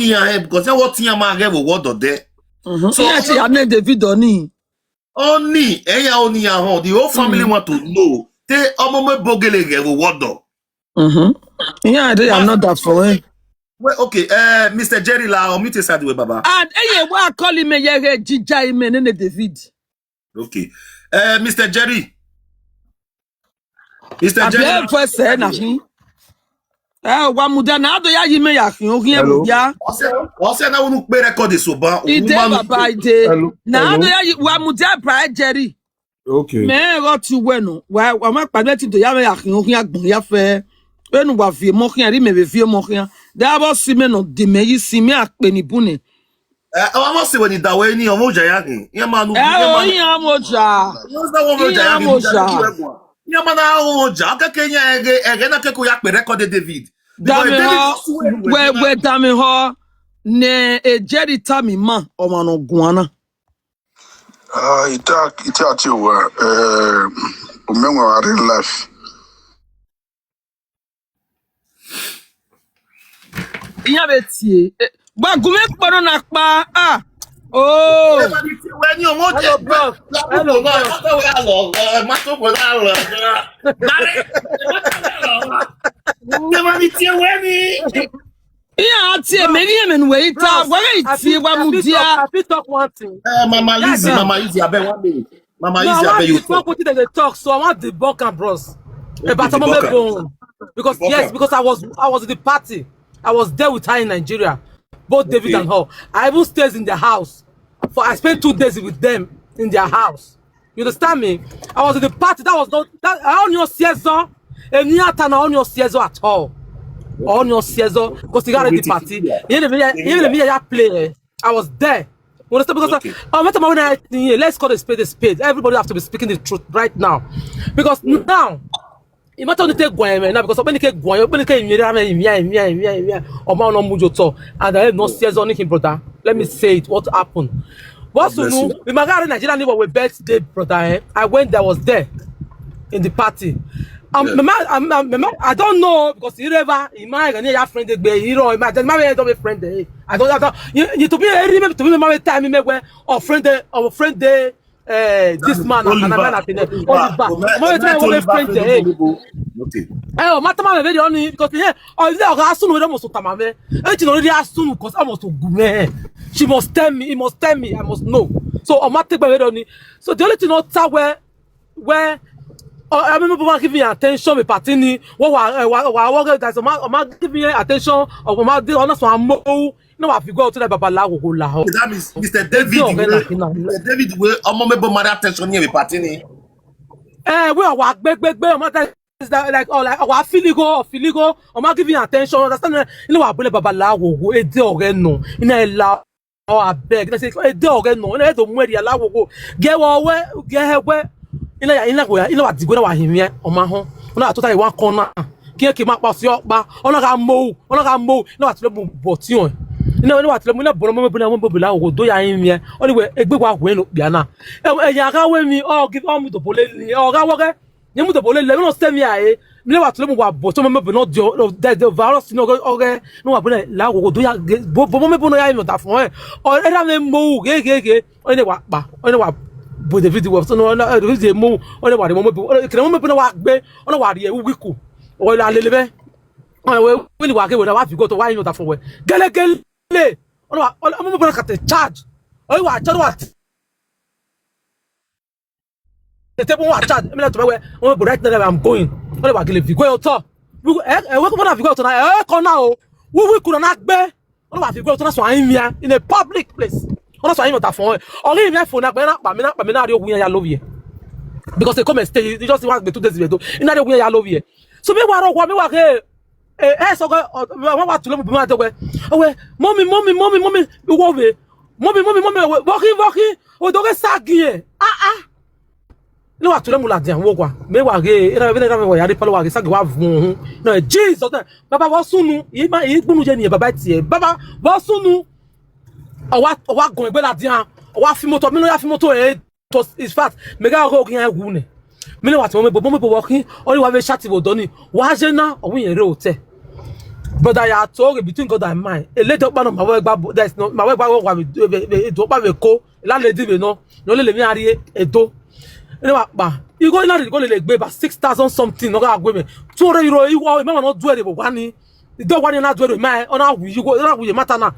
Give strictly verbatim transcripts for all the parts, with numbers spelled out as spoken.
ya he, because ya what ya ma ge wo wo do de. So yeah, she ane David oni. Oni, e ya oni ya ho. The whole family want to know. Te omo me bogele ge wo wo do. Yeah, they are not that for it. Well, okay, uh, Mister Jerry la, or meet side way, Baba. And eye wa call him ye he jija ime ne David. Okay. Uh, Mister Jerry. Mister Abi Jerry. e fo se na hin. Eh, wa mu da na do ya yi me ya hin, o hin e mu ya. Ose, ose na unu pe record so ba. Ide baba ide. Na do ya yi wa mu da bra Jerry. Okay. Me ro ti we no. Wa wa ma pa ti do ya me ya hin, o hin agbon ya fe. Enu wa fi mo hin, ri me be fi mo hin. Da bo si me no de me yi si me a pe ni bune. Eh, o mo se we ni da we ni omo ja ya hin. Ya ma nu. Eh, o yin amoja. What's that one? Iya, mo ja. Ya ma na o ja. Ka ke ya ege, ege na ke ko ya pe record David. Dami ho. We we dami ho. Ne e Jerry tami ma o ma no guana. Ah, ita ita ti wa eh o me wa real life. Iya be tie. Gba gume kporo na pa. Ah. Oh. When you want Hello, bro. Hello, bro. Never did you when Iya, tie me ni me we ita. Wa ga tie wa mu dia. I fit talk one thing. Uh, Mama Lizzie, Yeah, Mama Lizzie, I bet one minute. Mama No, I Lizzie, I want bet you to talk talk. Wetin dem dey talk, so I want debunk am, bros. About some of Debunk am. them because Debunk yes, am. Because I was I was in the party. I was there with her in Nigeria, both David Okay. And her. I even stays in their house. For I spent two days with them in their house. You understand me? I was in the party. That was not that I only see Ezo. And Niata na only see Ezo at all. Only see Ezo because he got the party. He didn't he didn't play. I was there. You understand? Because Okay. uh, uh, let's call a spade a spade. Everybody have to be speaking the truth right now. Because now, it matter only take Guayame now because when you take Guayame, when you take Mira, Mira, Mira, Mira, Mira, or man on Mujoto, and I have no serious on him, brother. Let me say it. What happened? What's Bless new? You. We might have Nigeria neighbor with birthday, brother. Eh? I went there, was there in the party. Um, Yeah. my man, um, um, my man, I don't know because he never, he might have a friend, you know, he might have a friend. Eh? I don't, I don't, you, you to be a remember to be my time, me where or friend, eh, or friend, eh, eh, this man, Oliver, and another thing, eh, Oliver, Oliver. Oliver, My time, Oliver, only friend, eh? Okay. Eh, o mata ma very only because yeah, oh, is there a soon we must tama me. Eh, you know, really soon because I must go me. She must tell me, he must tell me, I must know. So o mata very only. So the only thing not tell where where oh, I mean, people give me attention, me party ni. What wa wa wa wa guys, o ma o ma give me attention, or o ma dey honest, I'm more. No, if you go to the babalawo go la ho. That means Mister David. Don't get Wey- that thing now. Mister David, we omo me bo mara attention here, party ni. Eh, we are wa gbe gbe gbe, o ma that is that like oh like wa filigo or filigo, o ma give me attention. Understand? You know, I believe babalawo go e dey already no. You know, la oh I beg. They say e dey already no. You know, e dey already allow go. Get wa we get he we. You know, you know, you know what go na wa him here. O ma ho. You know, I told you one corner. Kí ẹ kì í máa pa sí ọ̀pá, ọ̀nà ká mọ ò, ọ̀nà ká mọ ò, náà wà tí ló mú bọ̀ tí wọn. Iná wà tí ló mú iná bọ̀rọ̀ mọ́ bọ̀rọ̀ mọ́ bọ̀rọ̀ láwọn òdó ya yín yẹn. Ó ní wẹ̀ ẹgbẹ́ wa wẹ̀ ló pìá náà. Ẹ ẹ yà ká wé mi, ọ̀ gí ọmú tòbó lé ní ọ̀ ká wọ́kẹ́. Ní mú tòbó lé lẹ́mí náà sẹ́mi àyè. Mi lé wà tí ló mú wà bọ̀ tí ọmọ mẹ́bọ̀ náà di ọ̀ dẹ́dẹ́ ọ̀fà ọ̀rọ̀ sínú ọ̀rẹ́ ní wà bọ̀rọ̀ láwọn òdó ya bọ̀ mọ́ mẹ́bọ̀ náà ya yín ọ̀dà fún ẹ̀. Ọ̀ ẹ dá mi mọ ò gégége. Ó ní wà pa, ó ní wà bọ̀ David wọ̀ sínú ọ̀rẹ́ David mú ó ní wà rí mọ́ mẹ́bọ̀ ó ní kìlẹ̀ mọ́ mẹ́bọ̀ náà wà gbé ó ní wà rí ẹ̀ wíkù. Ọ̀ ẹ̀ lálẹ́ lẹ́bẹ̀ẹ́. Ọ̀ ẹ̀ wílì wà kéwòn náà wà fi gòtò wà yín ọ̀dà fún wẹ̀. Gẹ́lẹ́gẹ́lẹ́. Ó ní wà ó ní mẹ́bọ̀ náà kàtẹ́ charge. Ó ní wà charge wà tètè bó wà charge. Èmi náà tó bá wẹ̀ wọ́n bọ̀ right now I'm going. Ó ní wà gẹ́lẹ́ fi gòtò. Ẹ ẹ wẹ́kọ̀ bọ́dà fi gòtò náà ẹ kọ́ náà o. Wíwí kùnà náà gbé. Ó ní wà fi gòtò náà sọ àyín mi in a public place. Ó náà sọ àyín mi ọ̀tà fún ọ. Ọ̀rẹ́ mi fò náà pẹ̀lú náà pàmì náà pàmì náà rí ogun yẹn yá lórí ẹ̀. Because they come and stay, you just want to be two days with you. Iná rí ogun yẹn yá lórí ẹ̀. So mi wà rọ̀ wà mi wà kẹ́ ẹ ẹ sọ pé wọ́n wà tùlẹ̀ bùbù máa dọ̀gbẹ́. Ọ̀wẹ́ mọ́mí mọ́mí mọ́mí mọ́mí ìwọ wẹ̀ mọ́mí mọ́mí mọ́mí ọ̀wẹ́ bọ́kí bọ́kí òdòkè ságì yẹn. Ah ah. Ní wà tùlẹ̀ mu là dìá wọ́n wà mí wà kẹ́ ẹ ẹ ẹ ẹ wà yàrá ìpàlẹ̀ wà kẹ́ ságì wà vùn ún. Náà Jesus náà bàbá wọ́n súnnu yìí gbónú jẹ́ nìyẹn bàbá tiẹ̀ bàbá wọ́n súnnu. Ọwá ọwá gan ẹgbẹ́ la dín an ọwá fi mọ́tò mi ló yá fi mọ́tò ẹ̀ to in fact mega ọkọ òkè yẹn wù nẹ mi lè wà tí wọ́n mẹ́bọ̀ mọ́ mẹ́bọ̀ wọ́kí ọ̀rẹ́ wa fẹ́ ṣáàtì bò dọ́ni wà á ṣe ná ọ̀wọ́ yẹn rẹ̀ ò tẹ̀. But I had told you between God and mine. A lady up on my way back, there's no my way back. What we do, we do up we go. La lady we no, no lady me are do. You know what? You go in and go like pay about six thousand something. No go agwe me. Two hundred euro. You go. My no do it. One. You don't want to do it. My on how you go. How you matter now.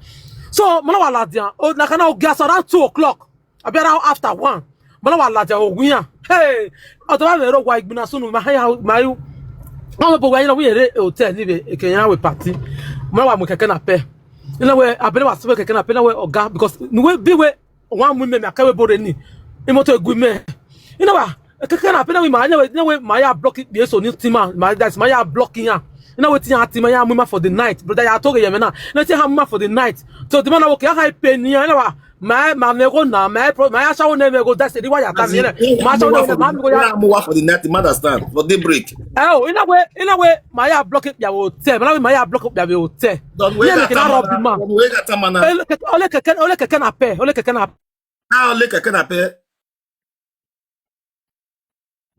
So mana wa ladia. Oh, na kana o gas around two o'clock. Abi around after one. Mana wa ladia o wiya. Hey. Oto ba me ro wa igbina sunu ma ya ma yu. Àwọn bó wáyé lọ wíyẹn rẹ hotel níbi èkèyàn àwẹ̀ party. Mo wà mú kẹ̀kẹ́ náà pẹ́. Iná wẹ̀ abẹ́rẹ́ wà síbẹ̀ kẹ̀kẹ́ náà pẹ́ náà wẹ̀ ọ̀gá because níwẹ̀ bí wẹ̀ wọ́n á mú mẹ́mẹ́ àkẹ́wẹ́ bóre ní ìmọ̀tò egwu mẹ́. Iná wà kẹ̀kẹ́ náà pẹ́ náà wẹ̀ màá yà wẹ̀ náà wẹ̀ màá yà block bí èso ní tìmá màá yà block yàn. Iná wẹ̀ tí yàn á tìmá yà á mú ma for the night brother yà á tó kẹ̀ yẹ̀mẹ́ náà iná tí yàn á mú ma for the night. So tìmá náà wẹ̀ kì í hàn pé nìyẹn iná wà my my me go na my pro my asawo na me go that's the why you tell me na my asawo na me go ya. More for the night, you understand? For daybreak. Oh, in a way, in a way, my ya block it ya hotel. My my ya block up ya hotel. Don't wait. Yeah, That me can rob the time man. Don't wait that time, man. Ole ke ole ke ole ke na pe, ole ke na. Now, look at canapé.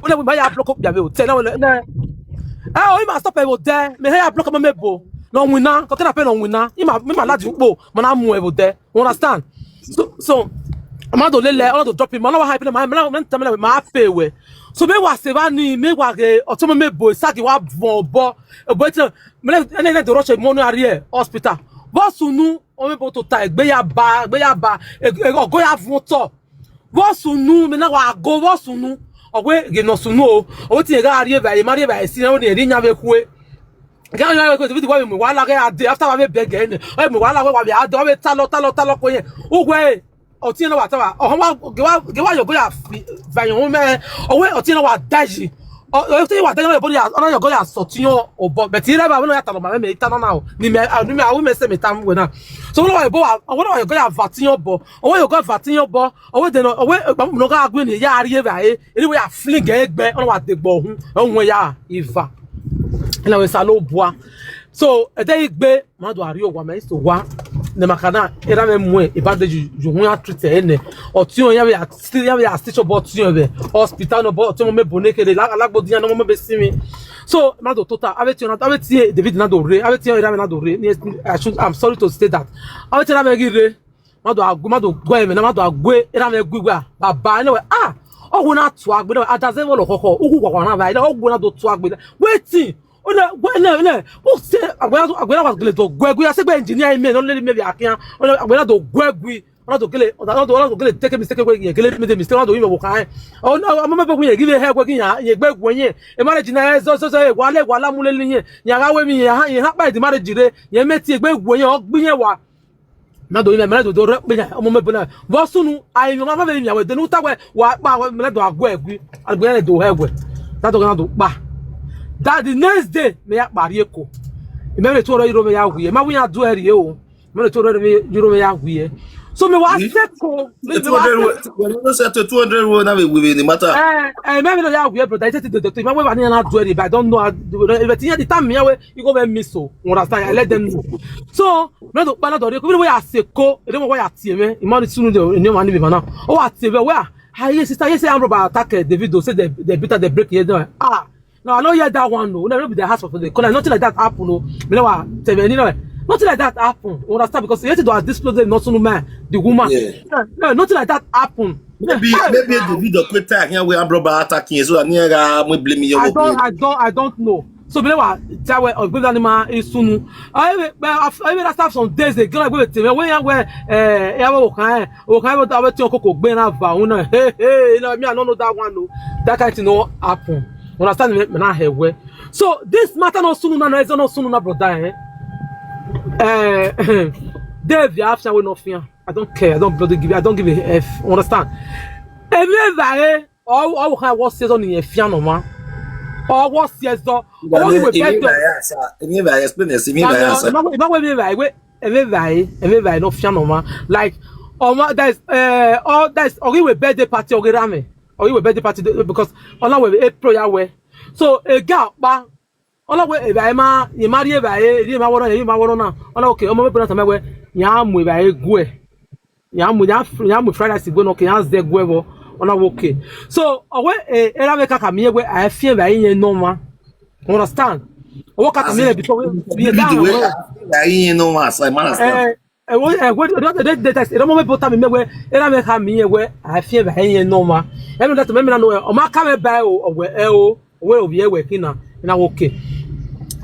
Ole we my ya block up ya hotel. Na ole na. Eh, oh, he must stop e hotel. Me ya block up me bo. No win na. Ko ke na pe no win na. He ma me ma la di po. Man am mo e hotel. You understand? So so I'm not to lele, I'm not to drop him. I'm not hyping my man. I'm telling my pay we. So me wa se ba ni me wa ge otomo me bo sagi wa bon bo. Bo ti me ne ne do rush mo no are hospital. Bo sunu o me bo to ta egbe ya ba, egbe ya ba. Ogo ya fun to. Bo sunu me na wa go bo sunu. Owe ge no sunu o. O ti ga are ba, e ma re ba e si na o ni ri nya be ku e. Ga ya ko ti wa mi wa la ga ade after wa be beg e. O mi wa la wa be ade o be ta lo ta lo ta lo ko yen. O we o ti na wa ta wa. O wa ge wa ge wa yo go ya fi va yo me. O we o ti na wa daji. O ti wa daji o bo ya o na yo go ya so ti yo o bo be ti re ba no ya ta lo ma me ta na na o. Ni me ni me a wo me se me ta we na. So wa bo wa wa yo go ya va ti yo bo. O we yo go va ti yo bo. O we de no o we no ga gbe ni ya ri e ba e. Eri we ya fling egbe o wa de gbo hun. O we ya iva. Ina we sa lo bua. So e de igbe ma do ari owa me so wa. Ne makana era me mu e ba de ju ju hun ya treat e ne. O ti o ya we ya still ya we ya still cho bo ti o be. Hospital no bo ti mo me bo ne kele la la gbo diyan no mo be si mi. So ma do tota ave ti o na ave ti David na do re ave ti era me na do re. Ni I should I'm sorry to say that. Ave ti era me gi re. Ma do agu ma do gwe me na ma do agwe era me gwe gwa. Baba ne we ah. O wo na tu agbe na adaze wo lo koko. Ugu gwa gwa na ba. O wo na do tu agbe. Wetin? O na gwe na na. O se agbe na agbe na was gele do gwe gwe. I say gbe engineer me no le me bi akin. O na agbe na do gwe gwe. O na do gele o na do o na do gele take mistake gwe gele me de mistake o na do yin wo kan. O na mo me gwe gwe give he gwe gwe ya ye gbe gwe yen. E marriage na e so so so e wa le wa la mu le yin. Ya ga we mi ya ha ya ha pa di marriage re. Ye me ti gbe gwe yen o gbi yen wa. Na do ime mele do do re pe ya omo me bona. Vo sunu ai mi ma fa be mi awe de nu ta we wa pa we mele do agwe egwi. Agwe le do he egwe. That do na do pa. That the next day me ya pari eko. Me le to ro iro me ya wi. Ma wi ya do eri o. Me le to ro me iro me ya wi. So me wa seko. Me me wa seko. When you say to two hundred wo na we we the matter. Eh, eh, me me no ya wi brother. I take the doctor. Ma we ba ni na do eri but I don't know. But the time me ya we you go be miss o. You understand? I let them know. So me do pa na do re ko we ya seko. E de mo wa ya tie me. Imagine sunu de ni ma ni be na. O wa tie me we. Ah, yes, sister, yes, I'm about attack uh, Davido. Say they they beat her, they break it. No. Ah, no, I don't hear that one. No, no, be the house of the corner. Nothing like that happen. No, me no wa tell me no. Nothing like that happen. You understand? Because you have to disclose them, not sunu man, the woman. Yeah. No, nothing like that happen. Maybe Hey, maybe the video quick time here we have brother attacking so I need to blame you. I don't, I don't, I don't know. So me wa tell we of good animal is sunu. I I I I start some days ago. Like we tell me when we eh ya wo kan o kan we ta we ti o koko gbe na va una. Hey hey, no me I don't know that one no. That kind thing no happen. Understand me? Me na he we. So this matter no sunu na no is no sunu na brother eh. Eh, Dave ya after we no fear. I don't care. I don't bloody give. I don't give a f. Understand? Emi vare. Or or how what season in a fiano man. Or what season? Or we will Imi better. Vaya, sir. Imi Vaya, explain this. Imi Vaya, sir. Emi vare. Emi vare. Emi vare no fiano man. Like, or that is uh, or that is or we will birthday party or rame. Or we will birthday party because all we a prayer way. So a girl, but all we if I ma you marry if I you ma wanna you ma wanna. All okay. Omo me put on my way. Ya mu if I go. Ya mu ya fr- ya mu fried rice go no ke ya ze gwe bo. Ona okay. So owe eh, era me kaka mi egwe I feel by yen no ma. Understand? Owo ka tami le before we be down. Ayi no ma sai mana stand. Eh, eh, wo, eh, wo, do, do, do, do, do, do, mo me bota mi me we, era me ka mi ye we, I fear ba yen no ma. E me that me me na no, o ma ka me ba o, o we, e o, o we o bi e we kina, na okay.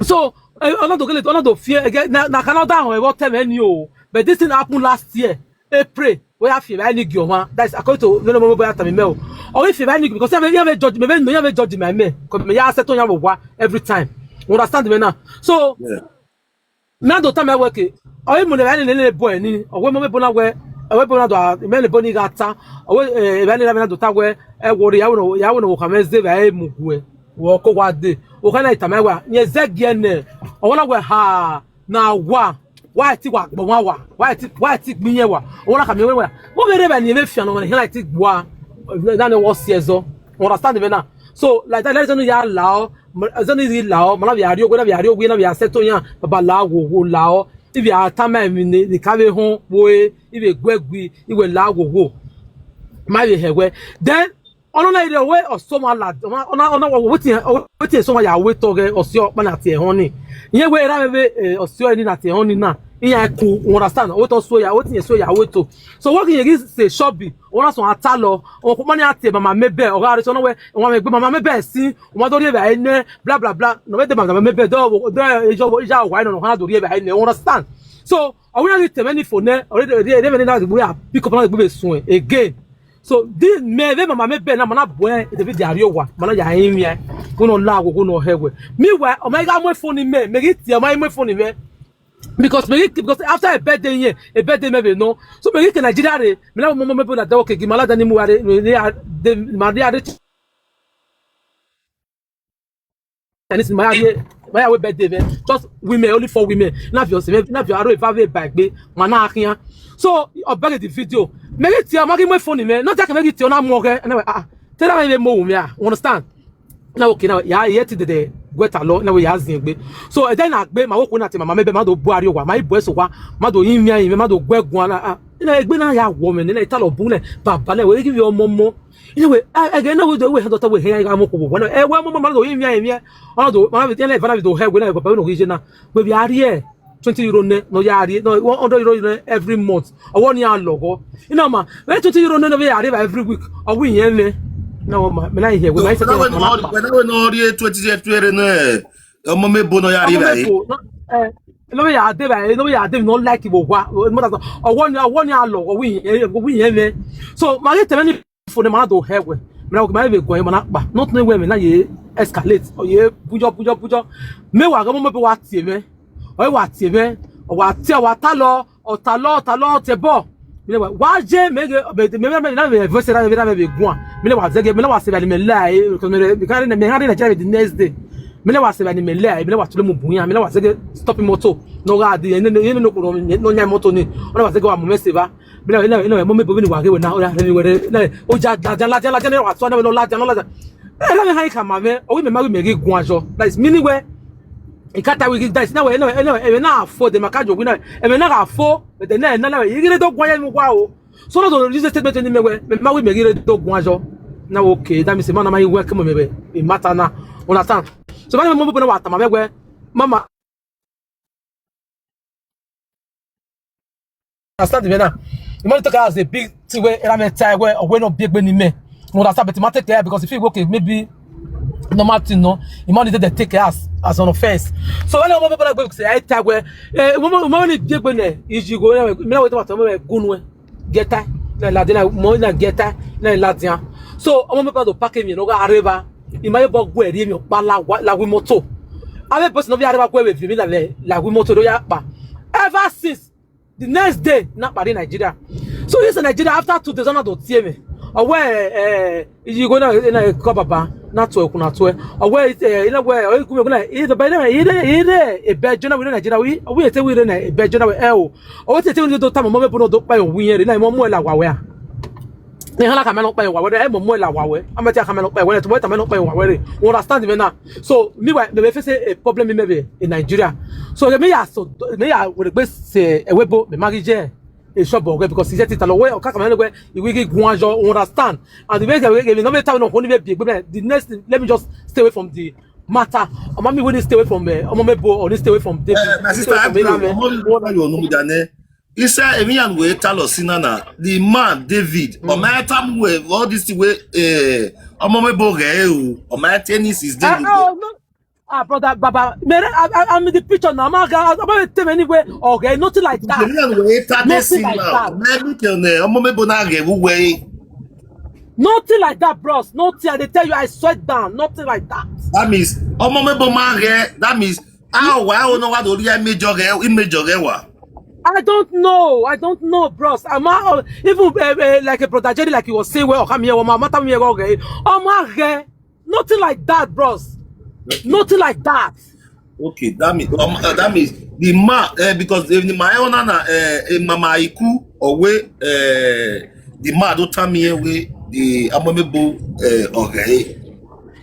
So, eh, another gele, another fear again, na, na Canada o, e wo tell me ni o. But this thing happened last year, April. We have fear ba ni gi o ma. That's according to no mo bota mi me o. O we fear ba ni because I have judge me, no have judge my me. Ko me ya se to ya wo wa every time. You understand me now? So, yeah. Na do ta me we ke. O mo ne ba ni le bo ni. O we mo me bo na we. O we bo na do a, me le bo ni ga ta. O we, eh, ba ni na do ta we. E wo ri ya wo no, ya wo no ka me ze ba e mu gu e. Wo ko wa de. O ka na ita me wa. Nye ze gi e ne. O wa na we ha. Na wa. Wa ti wa gbo wa wa. Wa ti, wa ti gbi ye wa. O wa na ka me we wa. Mo be re ba ni me fi ano he na ti gbo a. Na ne wo si ezo. You understand me now? So, like that, let us know ya lao. Zoni ri lao, mana bi ari ogwe, na bi ari ogwe, na bi aseto yan, baba lao wo wo lao. Ibi atama mi ni, ni ka be hon wo e, ibi gwe gwi, iwe lao wo wo. Ma bi he we. Then, ono na ire we oso ma la, ona, ona, ona wo wetin, wetin so ma ya we to ge, osio pa na ti e hon ni. Iye we ra me be, eh, osio ni na ti e hon ni na. Iya ku, you understand? We to so ya, wetin so ya we to. So what can you say shobi? Ona so ata lo, o ko mani ati mama me be, o ga re so no we, o ma me gbe mama me be si, o ma do ri e ba ene, bla bla bla. No we de mama me be do, do e jo, ja wa no, no ha do ri e ba ene, you understand? So, o we na te me ni phone ne, o re de, de me ni na we a pick up na we be sun again. So, this me be mama me be na mana boy, e de be di ari o wa, mana ya yin mi e. Ko no la wo, ko no he we. Meanwhile, o ma ga mo phone me, me ki ti o ma mo phone me. Because me, because after a birthday here, a birthday maybe no. So me ke Nigeria re, me na mo mo me bo na da okay, gi mala da ni mu are, me are de, ma de are. And it's my are, my are birthday me. Just women, only for women. Na fi o se, na fi o aro ifa ve ba gbe, ma na akin. So, I beg the video. Me ke ti o ma ki mo phone me, no take me ki ti o na mo ke. Anyway, ah, tell me mo me, ah, understand? Na okay, na ya ye ti de de gweta lo, na we ya zin gbe. So e de na gbe ma wo ko na ti mama me be ma do bu ari o wa, ma ibu eso wa, ma do yin mi ayin me, ma do gwe gun ala, ah. Ina egbe na ya wo me, na ita lo bu ne, baba ne we ki bi omo mo. Ina we, ah, ege na we do we ha do ta we he ya mo ko wo na. E we mo mo ma do yin mi ayin me. Ona do ma bi te na fa na bi do he we na baba no ki je na. We bi ari e. Twenty euro ne, no ya ari, no, one hundred euro ne every month. Owo ni a logo. Ina ma, we twenty euro ne, no ya ari every week. O we yen me. Na wo ma, me na ihe, we na ise. Na we no, we na we no ri twenty euro ne. Omo me bo no ya ari ba. No, eh, no ya de ba, no ya de no like wo wa. Mo ta so. Owo ni, owo ni a logo, we yen, we yen me. So, ma le te me ni phone ma do he we. Me na we ma be go, ma na pa. Not no we me na ye escalate. O ye bujo, bujo, bujo. Me wa ga mo me be wa ti me. O wa ti me. O wa ti, o wa ta lo, o ta lo, o ta lo, o te bo. Me le wa, wa je me ge, be, me, me, me, na me voice na me, na me be gwa. Me le wa zege, me le wa se ba ni me la, eh, because me, me carry, me carry Nigeria the next day. Me le wa se ba ni me la, eh, me le wa tule mu buya, me le wa zege stop motor. No ga di, no, no, no, no, no, no, motor ni. O le wa zege wa mu me se ba. Me le, me le, me le, mo me bo ni wa ge we na, o ya, me we re, na, o ja, la, ja, la, ja, la, ja, ne wa so, na me lo la, ja, no la, ja. E, la me ha ka ma me, o we me ma we me ge gwa jo. That is meaning we, e ka ta we ge, that is na we, na we, na we, e we na afford, ma ka jo we na, e we na afford, but then na, na, na, e ge do gwa ya mu gwa o. So no do use statement ni me we, me ma we me ge do gwa jo. Na okay, that means man na ma we ke mo me we, e matter na, understand? So man mo bo na wa ta ma we, mama, understand me now. You might take as a big thing where I may tie where or where not big when me. You understand, but you might take care because if you work it, maybe normal thing, no. You might need to take care as, as an offense. So when I'm people like say I tie where, eh, woman, woman is big when eh, is you go, me know what I'm going get that, na la de na mo na get that, na la de. So I'm people to pack him, you know, areva. Imaye bo gwe ri mi pa la wa, la wi motor. Ave person no vi areva gwe vi mi la le, la wi motor do ya pa. Ever since the next day, na pari Nigeria. So this Nigeria after two days, na do tie me. Owe, eh, you go na, na ko baba, na to ku na to. Owe, eh, ina we, o ku me na, e ba na, e re, e re, e be jona we Nigeria we, we te we re na, e be jona we, eh, o. O te te we do ta mo me bo no do pa yo we re na, mo mo la wa we a. Ne hala ka me no pa yo wa we, e mo mo la wa we. Ama te ka me no pa yo we, to we ta me no pa yo wa we re. You understand me now? So, meanwhile, me face a problem me be in Nigeria. So, me ya so, me ya we be say e we bo, me magi je. E shop bo because he said it alone. We, o ka ka me no we, we gi gun ajo, you understand? And the way we, we no be ta no ko ni be bi, the next thing, let me just stay away from the matter. Omami wey dey stay away from uh, Omomebo or dey stay away from David. Uh, my sister, I agree. Omami wey tell you Onumidane. He said, Emiyan wey tell us na the man David. Mm. Omai tamu wey all this thing wey uh, Omomebo ge o. Omai tennis is there. Ah, brother Baba, man, I, I, I'm in the picture now. I'm not going to tell anywhere. Okay, nothing like that. Emiyan wey tell this thing now. Maybe can Omomebo na ge way. Nothing like that, bros. Nothing. I dey tell you, I sweat down. Nothing like that. That means, Omomebo man here. That means, how why I don't know what the image of image of wa. I don't know. I don't know, bros. I'm out, even uh, uh, like a brother Jerry, like he was saying, well, come here, Oma, matter me, okay. Oma, nothing like that, bros. Nothing like that. Okay, that means um, uh, that means the man uh, because if the my own na uh, mama iku or we uh, the man don't tell me we the Omomebo uh, okay.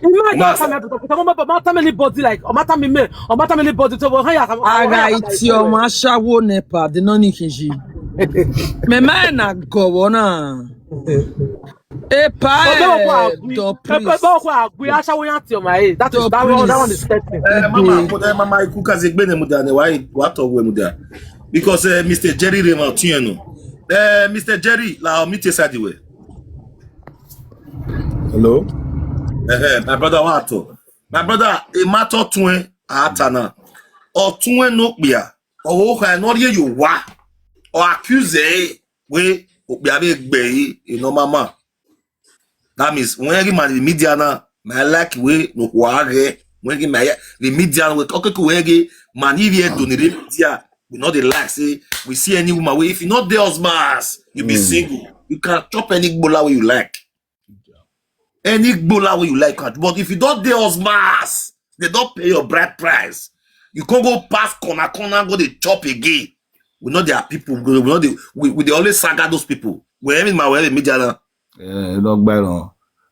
Imagine how come everybody come up about how many body like or matter me me or matter many body to how you Aga iti o ma shawo nepa the no ni kiji. Me ma na go na. Epa eh, the priest. Báwo kò àgbé aṣáwó yẹn àti ọmọ ayé? That is that one. That one is testing. Eh, mama, mo dẹ mama ikú kazi gbé ne mo dẹ ne wa wa tọ wẹ mo dẹ. Because uh, Mister Jerry Raymond tiẹn no. Uh, Mister Jerry la mi te sadi we. Hello. Uh, my brother wa to. My brother, a matter tun atana. Or tun no kpia. Or wo ka no ye yo wa. Or accuse e we okpia be gbe e no mama. That means when you man the media now, my like we no ware when you my the media we okay we you man if you do the media we know the like say we see any woman we if you not the husbands you be mm. single you can chop any gbola way you like any gbola way you like but if you don't the husbands they don't pay your bride price you can't go pass corner corner go the chop again we know there are people we know they we, we they always saga those people wherever my wherever media now ẹ lọ gbẹrun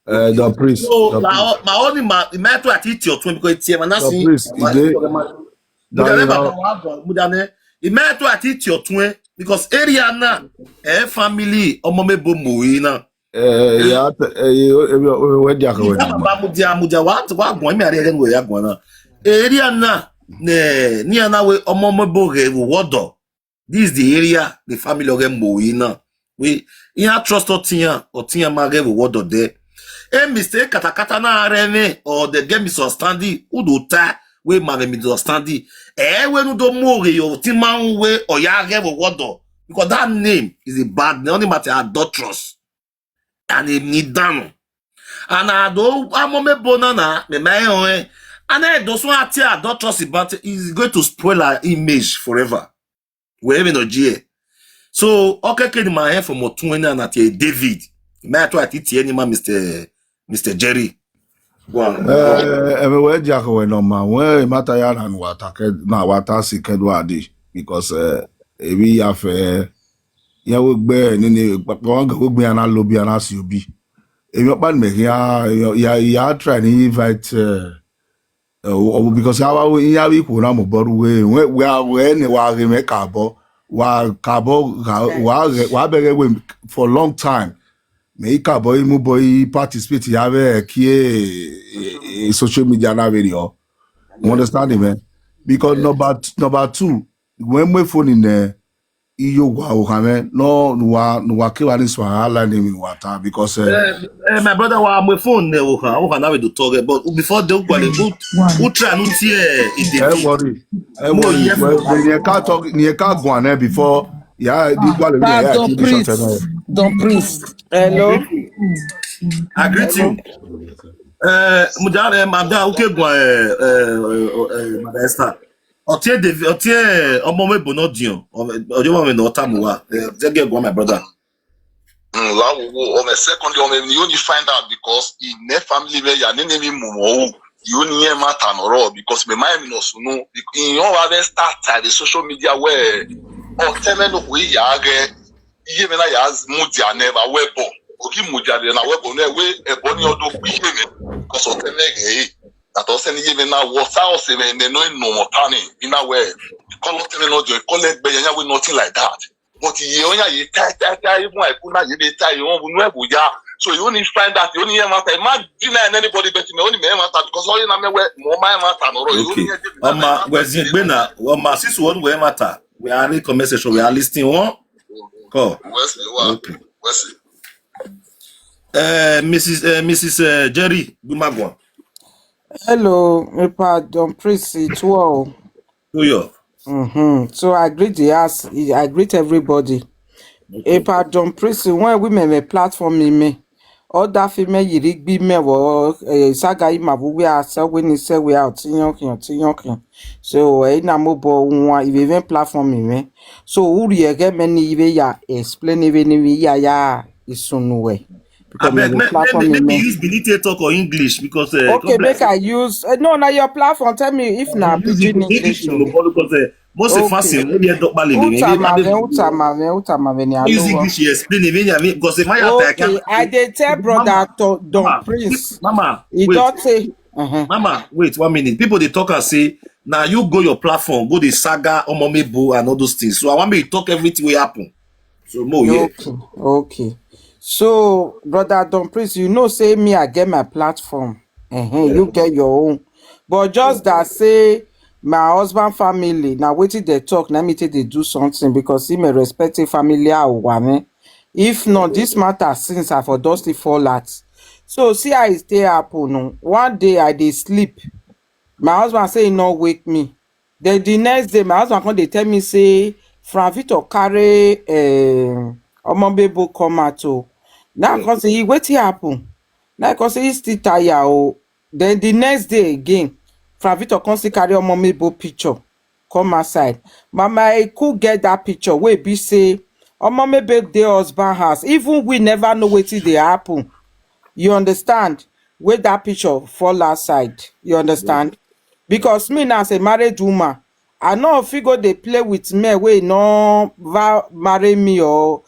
ẹ the priest. So the priest. My only ma ìmẹ́tọ́ àti ìtì ọ̀tún ẹ̀mí kò tiẹ̀ ma náà sí. The priest ìdè. Mudane ma mudane ìmẹ́tọ́ àti ìtì ọ̀tún ẹ̀ because area náà ẹ̀ family ọmọ mẹ́bọ̀ mọ̀ yìí náà. Ẹ ya ẹ ẹ wẹ́ di àkàwé náà. Ìjọba mudia mudia wa wa gbọ́n mi àrí ẹ̀rẹ́ ni wọ́n ya gbọ́n náà. Area náà ní ẹ̀ ní ẹ̀ náà wẹ́ ọmọ mẹ́bọ̀ rẹ̀ wọ́dọ̀. This is the area the family of them Moina. We in trust Otinya, Otinya Mage we what there. A mistake katakata na areme or the game misunderstanding. Udo ta we ma misunderstanding. Eh we no do more yo ti man we or ya ge we what do. Because that name is a bad name. Only matter adulterous. And a need down. And I do amome bonana me my own. And I do so ati adulterous but is going to spoil our image forever. Wherever no G. So okay, can my head from Otuena and ati David. Me I try to any man, Mister Mister Jerry. Go on. Eh, ebe we di ako we no ma. We mata ya na wata ke na wata si ke do adi because eh ebi ya fe ya we gbe ni ni pa wa ga we gbe ana lo bi ana si obi. Ebi o pa me ya ya ya try ni invite eh uh, because awa we ya we ko na mo boru we we we are we ne wa re me kabo wa kabo wa wa bere we for long time me kabo imu boy participate ya we ki e social media na video. You understand me? Because number number two, when we phone in there, iyo gwa o kame no nuwa nuwa ke wa ni so ala ni mi wata because eh, eh, eh my brother wa my phone ne o ka o ka na we do talk but before the gwa le go u try no tie e dey eh worry eh worry ni e ka talk ni e ka gwa na before ya di gwa le ya don priest don priest hello I greet you eh mudare madam uke gwa eh eh madam Esther Otie David, Otie ọmọ mebo no dion. Ojo mama no tamu wa. Zege go my brother. Lawo o me secondly o me ni only find out because in ne family me ya ne ne mi mumo o. You ni e matter no ro because me my mi no sunu. In your wa be start at the social media where o teme no we ya ge. Iye me na ya mudia never webo. Oki mudia na webo ne we e boni odo ku iye me. Because o teme ge. That was any even now what house even they no no more tani in a way. Call it no joy, call it be we nothing like that. But ye onya ye tie tie tie, even I kuna ye dey tie, you won't know ya. So you only find that, you only hear matter. Imagine anybody betting me, only me matter, because all you know me where more my matter no. You only Okay. Oma, where's it been now? Oma, since one way matter, we are in conversation. We are listening. One call. Wesley, what? Okay. Wesley. Uh, Missus Uh, Missus Uh, Jerry Gumagwan. Hello, Epa Don Prissy twelve. New York. Mm-hmm. So I greet the house. I greet everybody. Epa Don Prissy, when women were platform me, all that female yirigbi me wo eh, saga ima we are so when he say we are tinyokin or tinyokin. So eh, na mo bo one even platform me. So who you get many even ya explain even ya ya isunu we. I beg, let, let, Platform me, let me me. Use Benite talk or English because uh, Okay, make I use. Uh, no, now your platform. Tell me if na Use pidgin English English. in the ball because uh, most of us Okay. in maybe a dog ballet. Utamave, utamave, utamave ni Use alo. English, you explain it. I mean, because if I have Okay, I dey tell brother to Don Mama, Prince. Mama, He wait, don say. Uh-huh. Mama, wait one minute. People they talk and say, now you go your platform, go the saga, Omomebo, and all those things. So I want me to talk everything will happen. So more yeah. Okay, okay. So, brother Don Prince, you know, say me, I get my platform. Uh-huh, you get your own. But just that say my husband family, now waiting they talk, now me take they do something because he may respect a family. If not, this matter since I for dusty fall out. So see how it stay happen. Oh. One day I dey sleep. My husband say he no wake me. Then the next day, my husband come dey tell me say Frank Victor carry um, Omobebo come out. Oh. Now I come say, wetin happen? Now I come say he still tire. Oh. Then the next day again, Frank Victor come still carry Omobebo picture come outside. Mama Eku get that picture wey be say Omobebo dey husband house. Even we never know wetin dey happen. You understand? Wey that picture fall outside. You understand? Because me now as a married woman, I no fit go dey play with men wey no va marry me or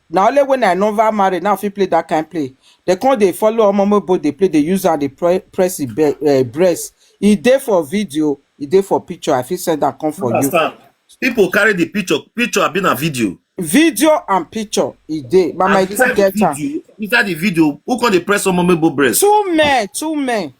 na only when I no va marry now fit play that kind play. They come dey follow Omomebo dey play, dey use am dey pre- press e be- uh, breast. E dey for video, e dey for picture. I fit send am come for you. Understand? People carry the picture. Picture have been a video. Video and picture e dey. Mama And Eku get am. Video, inside the video, who call the press Omomebo breast? Two men, two men.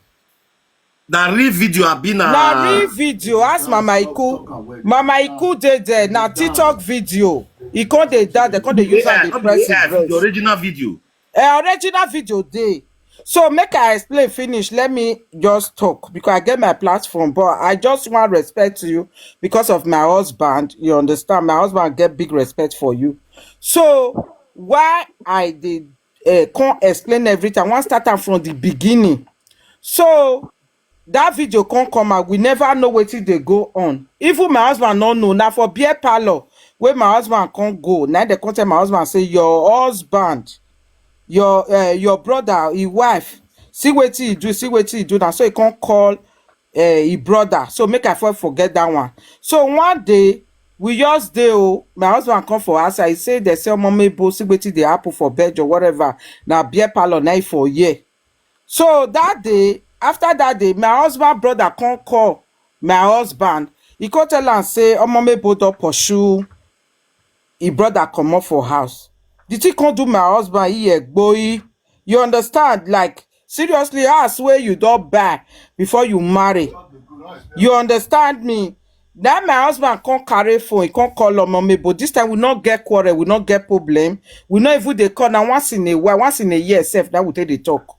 Na real video have been a. Na real video. Ask Mama Eku. Mama Eku dey there. Na TikTok video. E come dey that. They come dey use am AI, dey not press the e AI video, breast. Original video. Eh, original video dey. So make I explain finish. Let me just talk because I get my platform, but I just want respect to you because of my husband. You understand? My husband get big respect for you. So why I dey uh, come explain everything? I wan start am from the beginning. So that video come come out. We never know wetin dey go on. Even my husband no know. Na for beer parlor wey my husband come go. Na dem come tell my husband say your husband, your uh, your brother, his wife, see wetin he do, see wetin he do. Na so he come call uh, his brother. So make I for forget that one. So one day we just dey o. My husband come for us. I say they say Omomebo, see wetin dey happen for bed or whatever. Na beer parlor na e for here. So that day, after that day, my husband brother come call my husband. He come tell am say Omomebo don pursue his brother comot for house. The thing come do my husband he egboyi. You understand? Like seriously, house wey you don buy before you marry. You understand me? That my husband come carry phone, he come call Omomebo. This time we no get quarrel, we no get problem. We no even dey call now once in a while, once in a year sef that we take dey talk.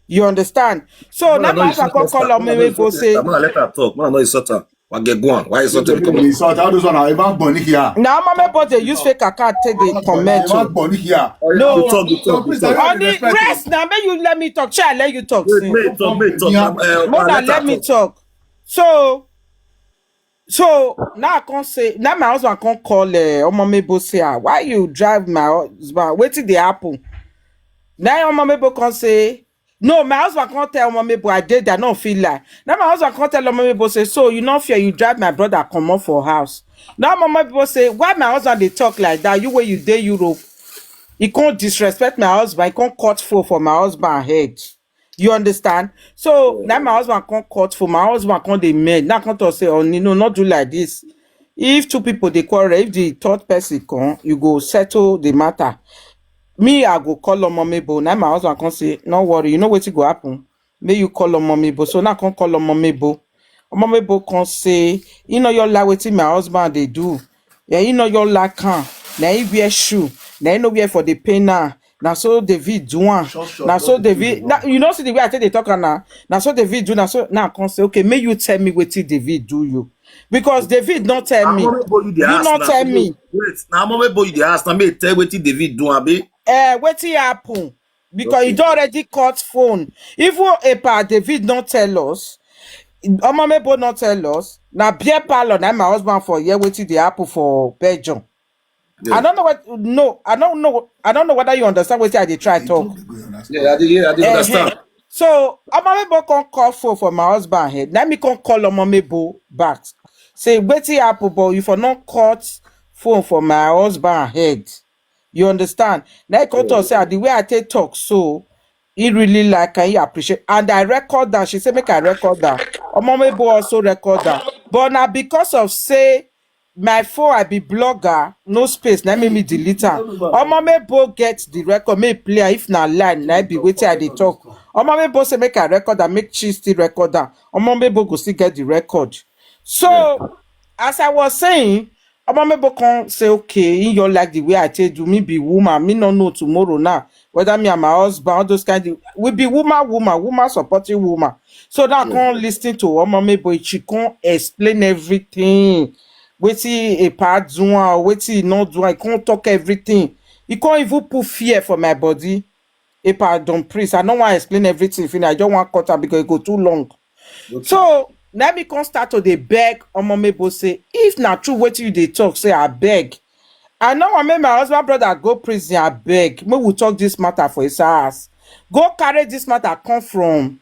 You understand? So now my husband come call Omomebo say, Man, let her talk. Man, no insult her. Why get go on? Why insult her? Come on. Insult. How does one ever born here? Now Omomebo dey use fake account take dey comment. Ever born here? No. You talk, you talk, you talk. On the rest now, may you let me talk. Shall I let you talk? Wait, Sef? Wait, talk, wait, talk. Yeah. Uh, Mona, let her let me talk. So, so now I can't say now my husband can't call uh, Omomebo say ah, why you drive my husband? Wetin dey happen? Now Omomebo can't say no. My husband can't tell Omomebo I did that. No feel like now my husband can't tell Omomebo say so you no fear you drive my brother comot for house. Now Omomebo say why my husband dey talk like that? You wey you dey Europe, he can't disrespect my husband. He can't cut food for my husband head. You understand? So now my husband can't cut for my husband can't dey men. Now can't talk say oh no, not do like this. If two people dey quarrel, if the third person come, you go settle the matter. Me, I go call Omomebo. Now my husband come say, "No worry, you know wetin go happen. Make you call Omomebo." So now I come call Omomebo. Omomebo come say, "You know your lie wetin my husband dey do. Yeah, you know your lie can. Now he wear shoe. Now he no wear for the pain now. Now so David do one. Now so David, now, you know see the way I take dey talk am now. Now so David do. Now so now I come say, okay, make you tell me wetin David do you." Because David not tell me. You not tell me. Wait, now Omomebo you dey ask. Now me tell wetin David do, abi? Eh, wetin happen? Because he don already cut phone. Even Epa David not tell us. Omomebo not tell us. Na beer parlor na my husband for here wetin dey happen for Belgium. I don't know what, no, I don't know. I don't know whether you understand wetin I dey try talk. Yeah, I dey, yeah, I dey understand. So Omomebo come call phone for my husband head. Let me come call Omomebo back. Say wetin happen, but if I not cut phone for my husband head, you understand? Now he come talk say, "Ah, the way I take talk, so he really like and he appreciate." And I record that. She say make I record that. Omomebo also record that. But now because of say my phone, I be blogger, no space. Let me, me delete am. Omomebo get the record. Me play am. If na lie, na be wetin I dey talk. Omomebo say make I record and make she still record am. Omomebo go still get the record. So as I was saying, Omomebo come say, okay, he your like the way I take do. Me be woman, me no know tomorrow now whether me and my husband, all those kind of, we be woman, woman, woman supporting woman. So now come listen to Omomebo. She come explain everything. Wetin Epa do am, wetin he not do am. He come talk everything. He come even put fear for my body. Epa don priest. I no wan explain everything finish. I just wan cut am because e go too long. So let me come start to dey beg Omomebo say, if na true wetin you dey talk, say I beg. I no wan make my husband brother go prison, I beg. Make we talk this matter for his house. Go carry this matter come from.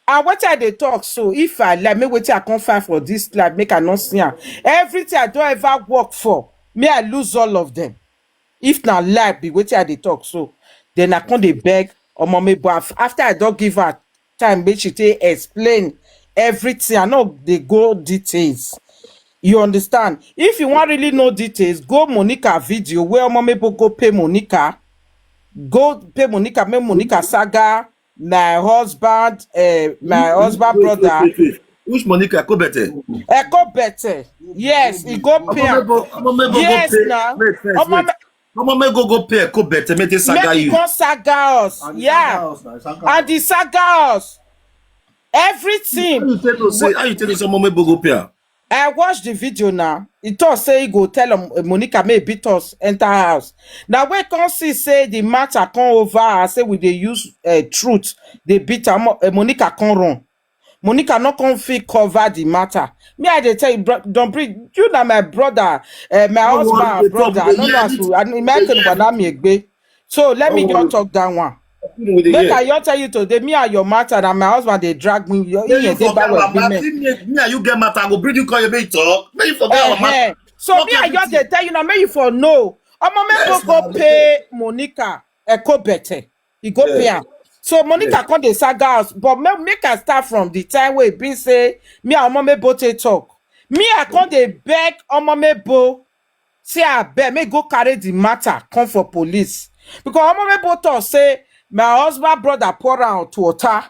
And wetin I dey talk so, if I lie, make wetin I come find for this life, make I no see am. Everything I don ever work for, may I lose all of them. If na lie be wetin I dey talk so, then I come dey beg Omomebo. Af-, after I don give her time, make she take explain everything. I no dey go details. You understand? If you wan really know details, go Monica video where Omomebo go pay Monica. Go pay Monica, make Monica saga my husband, uh, my husband brother. Which Monica? Ekobete? Ekobete. Yes, he go pay am. Yes, now. Omomebo go pay Ekobete, make they saga you. Make he come saga us. Yeah. And he saga us. Everything. How you tell us say, how you tell us Omomebo go pay am? I watch the video now. He talk say he go tell, um, Monica make beat us enter house. Now we come see say the matter come over. I say we dey use, uh, truth. They beat am. Uh, Monica come run. Monica no come fit cover the matter. Me, I dey tell you, bro, don't bring you na my brother, uh, my husband brother. I no know as to, I no, Michael Banami Egbe. So let me just talk that one. Make I just tell you today, me and your matter, and my husband dey drag me. Your ear dey back with me. Me and you get matter, I go bring you call you, make you talk. Make you forget our matter. So me, I just dey tell you now, make you for know. Omomebo go pay Monica Ekobete. He go pay am. So Monica come dey saga us, but make, make I start from the time wey e be say me and Omomebo take talk. Me, I come dey beg Omomebo say abeg make go carry the matter come for police, because Omomebo talk say my husband brother pour am hot water.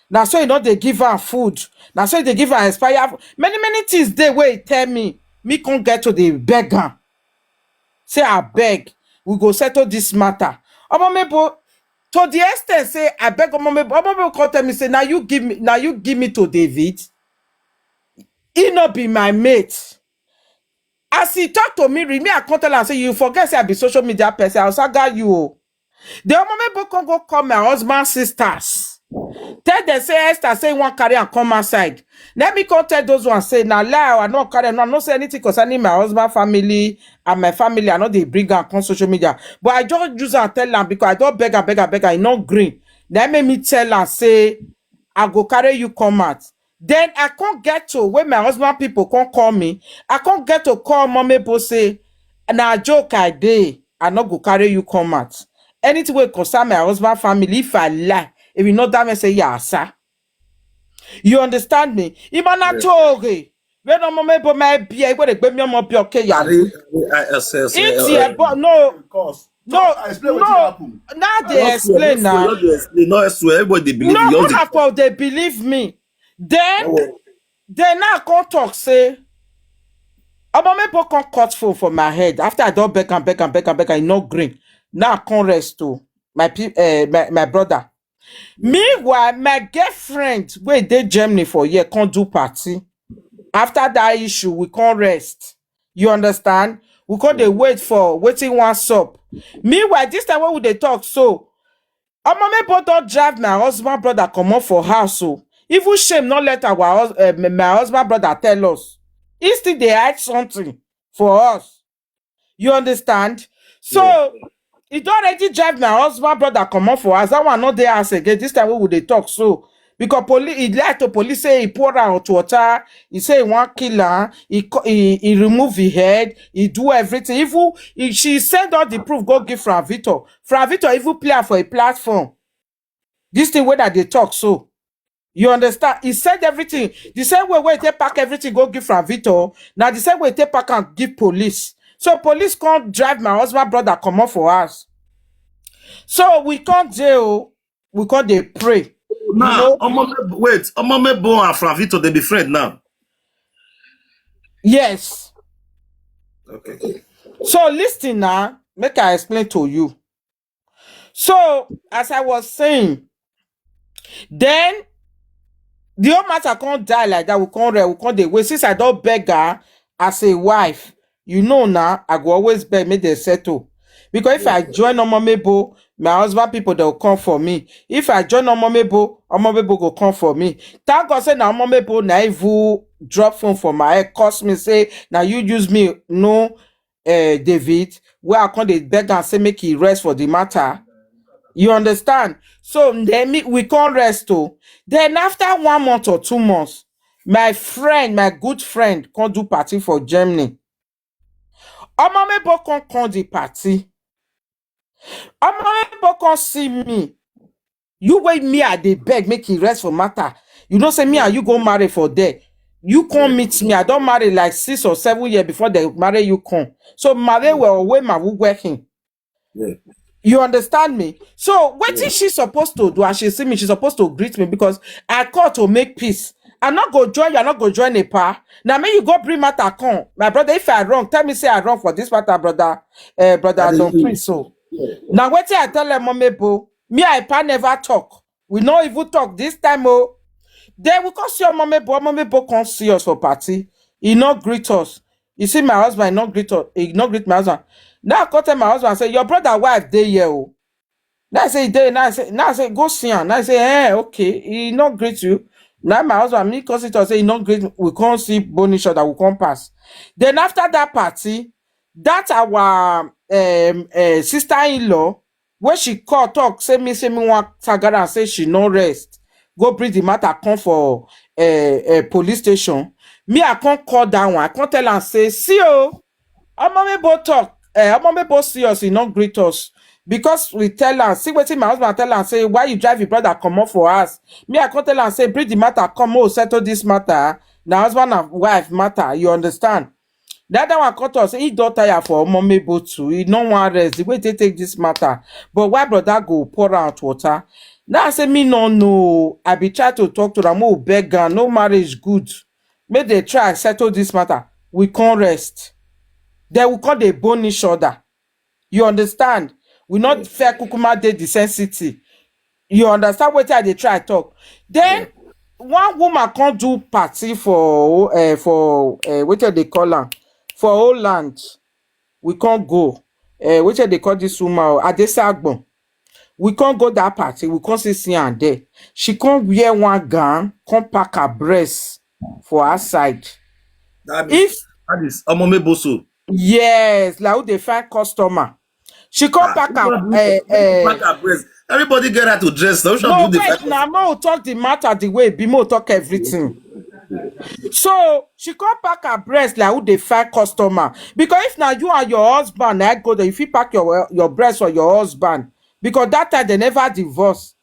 Na so he no dey give am food. Na so he dey give am expire. Many, many things dey wey he tell me. Me come get to dey beg am. Say abeg, we go settle this matter. Omomebo, to the extent say I beg Omomebo, Omomebo come tell me say, "Now you give me, now you give me to David. He no be my mate." As he talk to me, me, I come tell am say, "You forget say I be social media person. I'll saga you." The Omomebo come go call my husband sisters. Tell them say Esther say he wan carry am come outside. Let me come tell those ones say na lie. I no carry am. No, I no say anything concerning my husband family and my family. I no dey bring am come social media. But I just use am tell am because I don beg am, beg am, beg am. He no gree. Then make me tell am say I go carry you come out. Then I can't get to when my husband people can't call me. I can't get to call Omomebo say na joke I dey. I no go carry you come out. Anything wey concern my husband family, if I lie, if you know that me say yeah, sir. You understand me? Imana toge. When ọmọ mi bo my beer, when they gbé mi ọmọ bí ọkẹ yà. Are they, are they I S S, It's uh, here, uh, but no, Cause no, explain what no. Happen. Now they Not swear, explain not swear, now. not dey explain, not swear. Everybody dey believe No, you. Just not dey for they believe me. No Then worry. they now come talk say, ọmọ mi bo come cut phone for my head. After I don beg and beg and beg and beg, I no green. Now I come rest to my pe- uh, my, my brother. Meanwhile, my girlfriend wey dey Germany for here come do party. After that issue, we come rest. You understand? We come dey wait for wetin wan sup. Meanwhile, this time when we dey talk so, ọmọ mi bo don drive my husband brother comot for house o. Even shame no let our hus- uh, my husband brother tell us. He still dey hide something for us. You understand? So he don already drive my husband brother comot for house. That one no dey house again. This time wey we dey talk so, because police, he lie to police say he pour out water. He say he wan kill her. He co- he, he remove his head. He do everything. Even he, she send all the proof go give Frank Victor. Frank Victor even play am for a platform. This thing wey that they talk so. You understand? He said everything. The same way wey he take pack everything go give Frank Victor. Now the same way he take pack and give police. So police come drive my husband brother comot for house. So we come dey o, we come dey pray. You Now, know? Omome, wait, Omomebo and Frank Victor, they be friend now. Yes. Okay. So listen now, make I explain to you. So as I was saying, then the whole matter can't die like that. We can't re- we can't dey wait. Since I don't beg her as a wife, you know now I go always beg make they settle. Because if I join Omomebo, my husband people they'll come for me. If I join Omomebo, Omomebo go come for me. Thank God say now Omomebo na even drop phone for my head, cost me say now you use me no uh, David, where I come dey beg and say make he rest for the matter. You understand? So then me, we can't rest oh. Then after one month or two months, my friend, my good friend, come do party for Germany. Omomebo come come the party. Omomebo come see me. You wey me I dey beg make he rest for matter. You know say me and you go marry for there. You come meet me. I don't marry like six or seven years before they marry you come. So marry well wey my who working. Yeah. You understand me? So what is she supposed to do as she see me? She's supposed to greet me because I call to make peace. I'm not go join you. I'm not go join a par. Now me you go bring matter come. My brother, if I wrong, tell me say I wrong for this matter, brother. Uh, brother, I dey don't hear you. Please so. Now what I tell them, Mommy Bo, me I pa never talk. We no even talk this time oh. Then we come see Mommy Bo, Mommy Bo come see us for party. He not greet us. You see my husband, he not greet us. He not greet my husband. Now I come tell my husband, say your brother wife dey here oh. Now I say he dey. Now I say now I say go see him. Now I say eh okay. He not greet you. Now my husband me come see to say he not greet. We can't see bone each other. We can't pass. Then after that party, that our um, uh, sister-in-law when she call talk say me say me want Sagara and say she no rest. Go bring the matter come for uh, uh, police station. Me I can't call that one. I can't tell and say see oh. Omomebo talk. Eh, Omomebo see us, he not greet us. Because we tell her, see wetin my husband tell her, say why you drive your brother come up for us. Me, I can't tell her, say bring the matter, come oh, settle this matter. Now husband and wife matter, you understand? That other one cut us, he don't tire for Omomebo too. He no one rest. The way they take this matter. But why brother go pour out water? Now I say me no no. I be try to talk to them, oh beg her, no marriage good. Make they try settle this matter. We can't rest. Then we can't dey bone each other. You understand? We not fair kukuma dey the same city. You understand what I dey try talk? Then one woman can't do party for uh, for uh, what they call her for Holland. We can't go. Uh, what they call this woman? Adesagbon. We can't go that party. We can't see see and there. She can't wear one gown, can't pack her breast for her side. That is If that is Omomebo so. Yes, like who they find customer. She can't Ah, pack her. everybody, Uh, everybody uh, pack her breast. Everybody get her to dress. Now, which one no, do the wait, fight? Now more talk the matter the way be more talk everything. So she can't pack her breast like who they find customer. Because if now you and your husband I go there, if you pack your your breast for your husband, because that time they never divorce.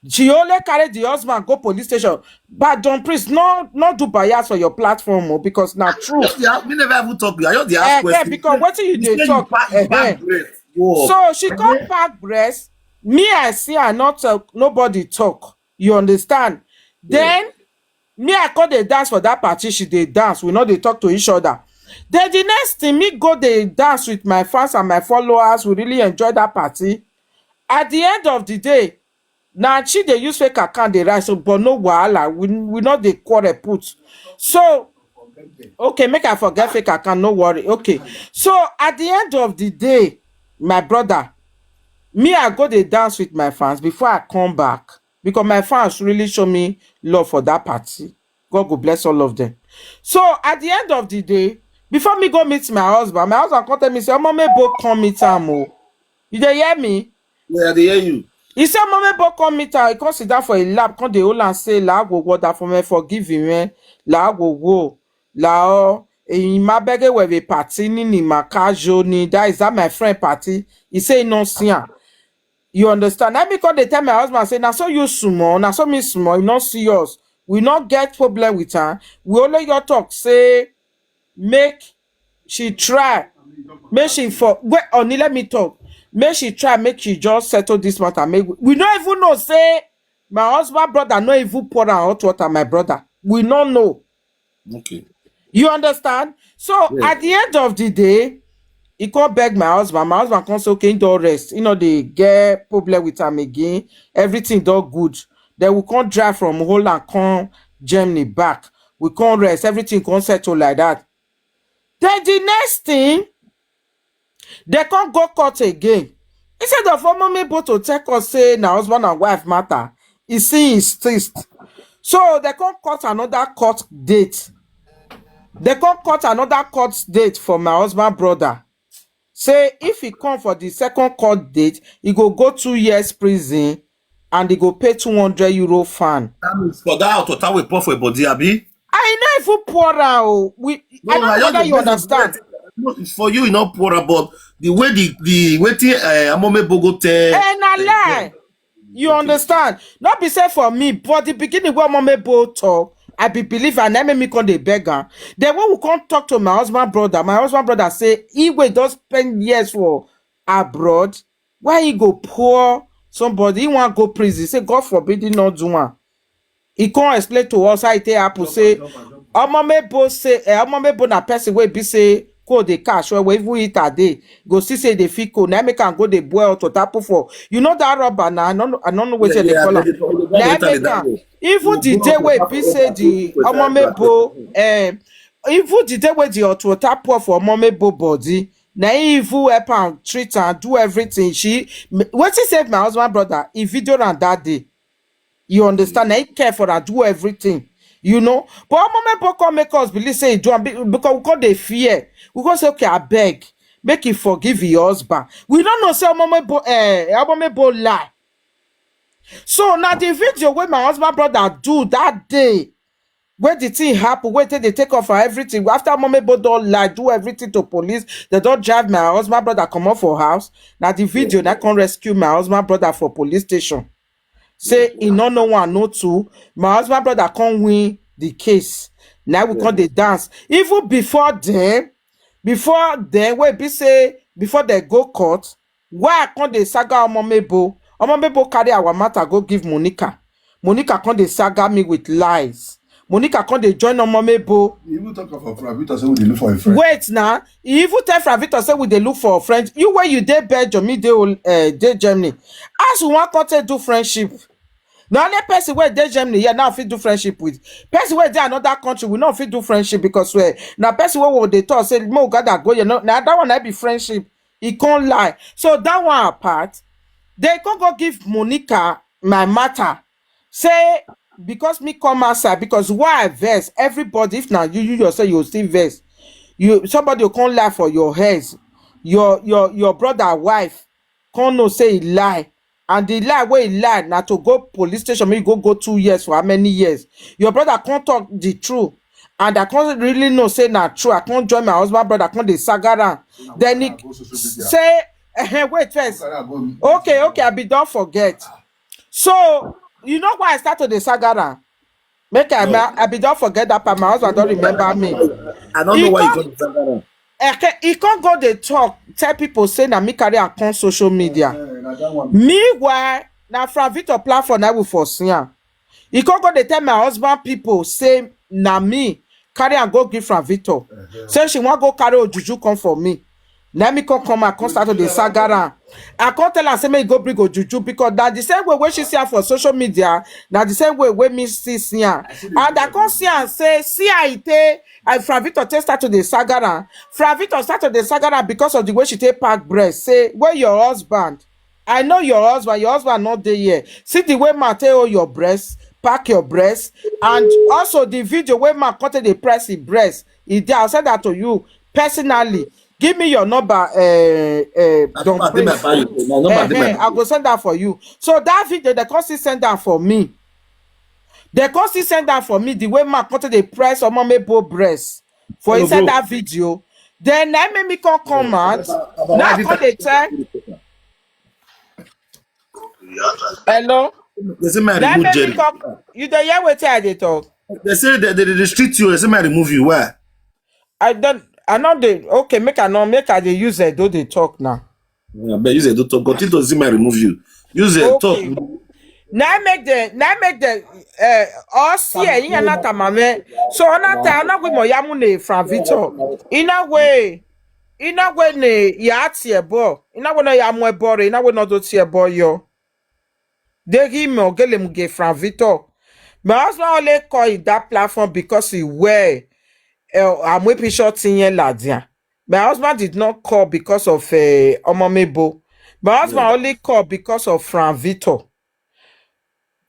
She only carry the husband go police station. But Don Prince, no, no do bias for your platform o, because na true. Just dey ask, me never even talk. I just dey ask Eh, eh, question. Because wetin you You dey say you talk, pack, you eh, eh. pack breast. Go up. So she come pack breast. Me, I see her not talk. Nobody talk. You understand? Then me, I come dey dance for that party. She dey dance. We no dey talk to each other. Then the next thing, me go dey dance with my fans and my followers. We really enjoy that party. At the end of the day, na she dey use fake account dey write, so, but no wahala. We, we no dey quarrel put. So, okay, make I forget fake account, no worry. Okay. So, at the end of the day, my brother, me, I go dey dance with my fans before I come back, because my fans really show me love for that party. God go bless all of them. So, at the end of the day, before me go meet my husband, my husband come tell me say, "Omomebo, come meet am o." You dey hear me? Yeah, I dey hear you. He say, "Omomebo, come meet am." He come sit down for a lap, come dey hold am say, "La go go da for me, forgive him, eh? La go go. La o, eh, ma bege we be party ni ni ma ka jo ni. That is that my friend party." He say he no see am. You understand? Na me come dey tell my husband say, "Na so you small, na so me small, you no see us. We no get problem with her. We only your talk say make she try, make she for wait, Oni, let me talk. Make she try, make she just settle this matter. Make we, we no even know say my husband brother no even pour am hot water, my brother. We no know." Okay. You understand? So Yeah. At the end of the day, he come beg my husband. My husband come say, "Okay, he don rest. You know, they get problem with am again. Everything don good." Then we come drive from Holland, come Germany back. We come rest. Everything come settle like that. Then the next thing, they come go court again. Instead of Omomebo to tell us say na husband and wife matter, he say insist. So they come cut another court date. They come cut another court date for my husband brother. Say if he come for the second court date, he go go two years prison and he go pay two hundred euro fine. That means for that hot water we pour for a body, abi? I no even pour am o. We, I No, don't I know just whether dey you beg understand. No, for you, you no pour am, but the way the the wetin uh, Omomebo go tell. Eh, na lie. You understand? Not be say for me, but the beginning where Omomebo talk, I be believe and then make me come dey beg am. Then when we come talk to my husband brother, my husband brother say he wey don spend years for abroad, why he go pour somebody? He wan go prison. Say God forbid he not do am. He come explain to us how it take happen. Say Omomebo say, eh, Omomebo na person wey be say cold dey catch well well, even heat a day. Go see say they fit cold. Now make am go dey boil to tapu for. You know that rubber now. I don't know, I don't know what Yeah, they yeah, call they am. dey call, they call Now water make that am. way. Even the You go day up wey to be tapu say water, the put for inside Omomebo, um, even the day wey the hot water pour for Omomebo body, na him even help am treat am, do everything. She, m-, wetin save my husband brother, he video am that day. You understand? Na him care for am, do everything. You know? But Omomebo come make us believe say he do am be-, because we come dey fear. We come say, "Okay, I beg, make he forgive your husband." We don't know say Omomebo, eh, Omomebo lie. So now the video wey my husband brother do that day, where the thing happen, where they take off for everything. After Omomebo don lie, do everything to police, they don drive my husband brother comot for house. Now the video now come rescue my husband brother for police station. Say he no know one, no two. My husband brother come win the case. Now we come dey dance. Even before then, before then, wey be say before they go court, why I come dey saga Omomebo? Omomebo carry our matter go give Monica. Monica come dey saga me with lies. Monica come dey join Omomebo. You even talk of Fravita say we dey look for a friend. Wait now. He even tell Fravita say we dey look for a friend. You where you dey Belgium, me dey ol-, eh, dey Germany. As we wan come take do friendship. Na only person wey dey Germany here now fit do friendship with. Person wey dey another country, we no fit do friendship because we na person wey we dey talk say make we gather go here. No, na that one na be friendship. He come lie. So that one apart, they come go give Monica my matter. Say because me come outside, because why I vex, everybody, if na you, you yourself, you still vex. You, somebody will come lie for your heads. Your, your, your brother wife come know say he lie. And the lie wey he lie na to go police station, make you go, go two years for how many years? Your brother come talk the truth. And I can't really know say na true. I can't join my husband brother, come dey saga am. Then he say, eh, wait first. Okay, okay, I be don forget. So You know why I start to dey saga am? Make I, I be don forget that part. My husband don remember me. I don't know why you come to Sangara. Eke, he can't go dey talk, tell people say na me carry am come social media. Meanwhile, na Frank Victor platform na we for see am. He can't go dey tell my husband people say na me carry am go give Frank Victor. Say she wan go carry ojuju come for me. Na me come come, I come start to dey saga am. I come tell am say make he go bring ojuju because na the same way wey she see am for social media, na the same way wey me still see am. And I come see am say, see how e take, and Frank Victor take start to dey saga am. Frank Victor start to dey saga am because of the way she take pack breast. Say, where your husband? I know your husband. Your husband no dey here. See the way man take hold your breast, pack your breast, and also the video wey man come take dey press him breast. E dey, I'll send that to you personally. Give me your number, uh, uh, Na Don number dey my Prince. bio. Na number dey my Eh, eh, I go send that for you. So that video, they come still send that for me. They come still send that for me. The way man come take dey press Omomebo breast for Hello, inside bro. That video. Then na make me come come out. About Now why come dey tell. Hello. They say my Then remove make me Jerry. Come. You dey hear wetin I dey talk? They say they, they restrict you. They say my remove you. Why? I don't. I know they. Okay, make I know. Make I dey use Edo dey talk now. Yeah, but you say don't talk. Continue to see my remove you. You say talk. Okay. Now make the now make the uh, us here in Anata Mame. So Anata Anagwi Moyamu ne Frank Victor. In a way, in a way ne ya tie bo. In a way no ya mu ebo re. In a way no do tie bo yo. They give me ogele muge Frank Victor. My husband only call in that platform because he wear uh, I'm whipping short in here ladia. My husband did not call because of uh, Omomebo. My husband only called because of Frank Victor.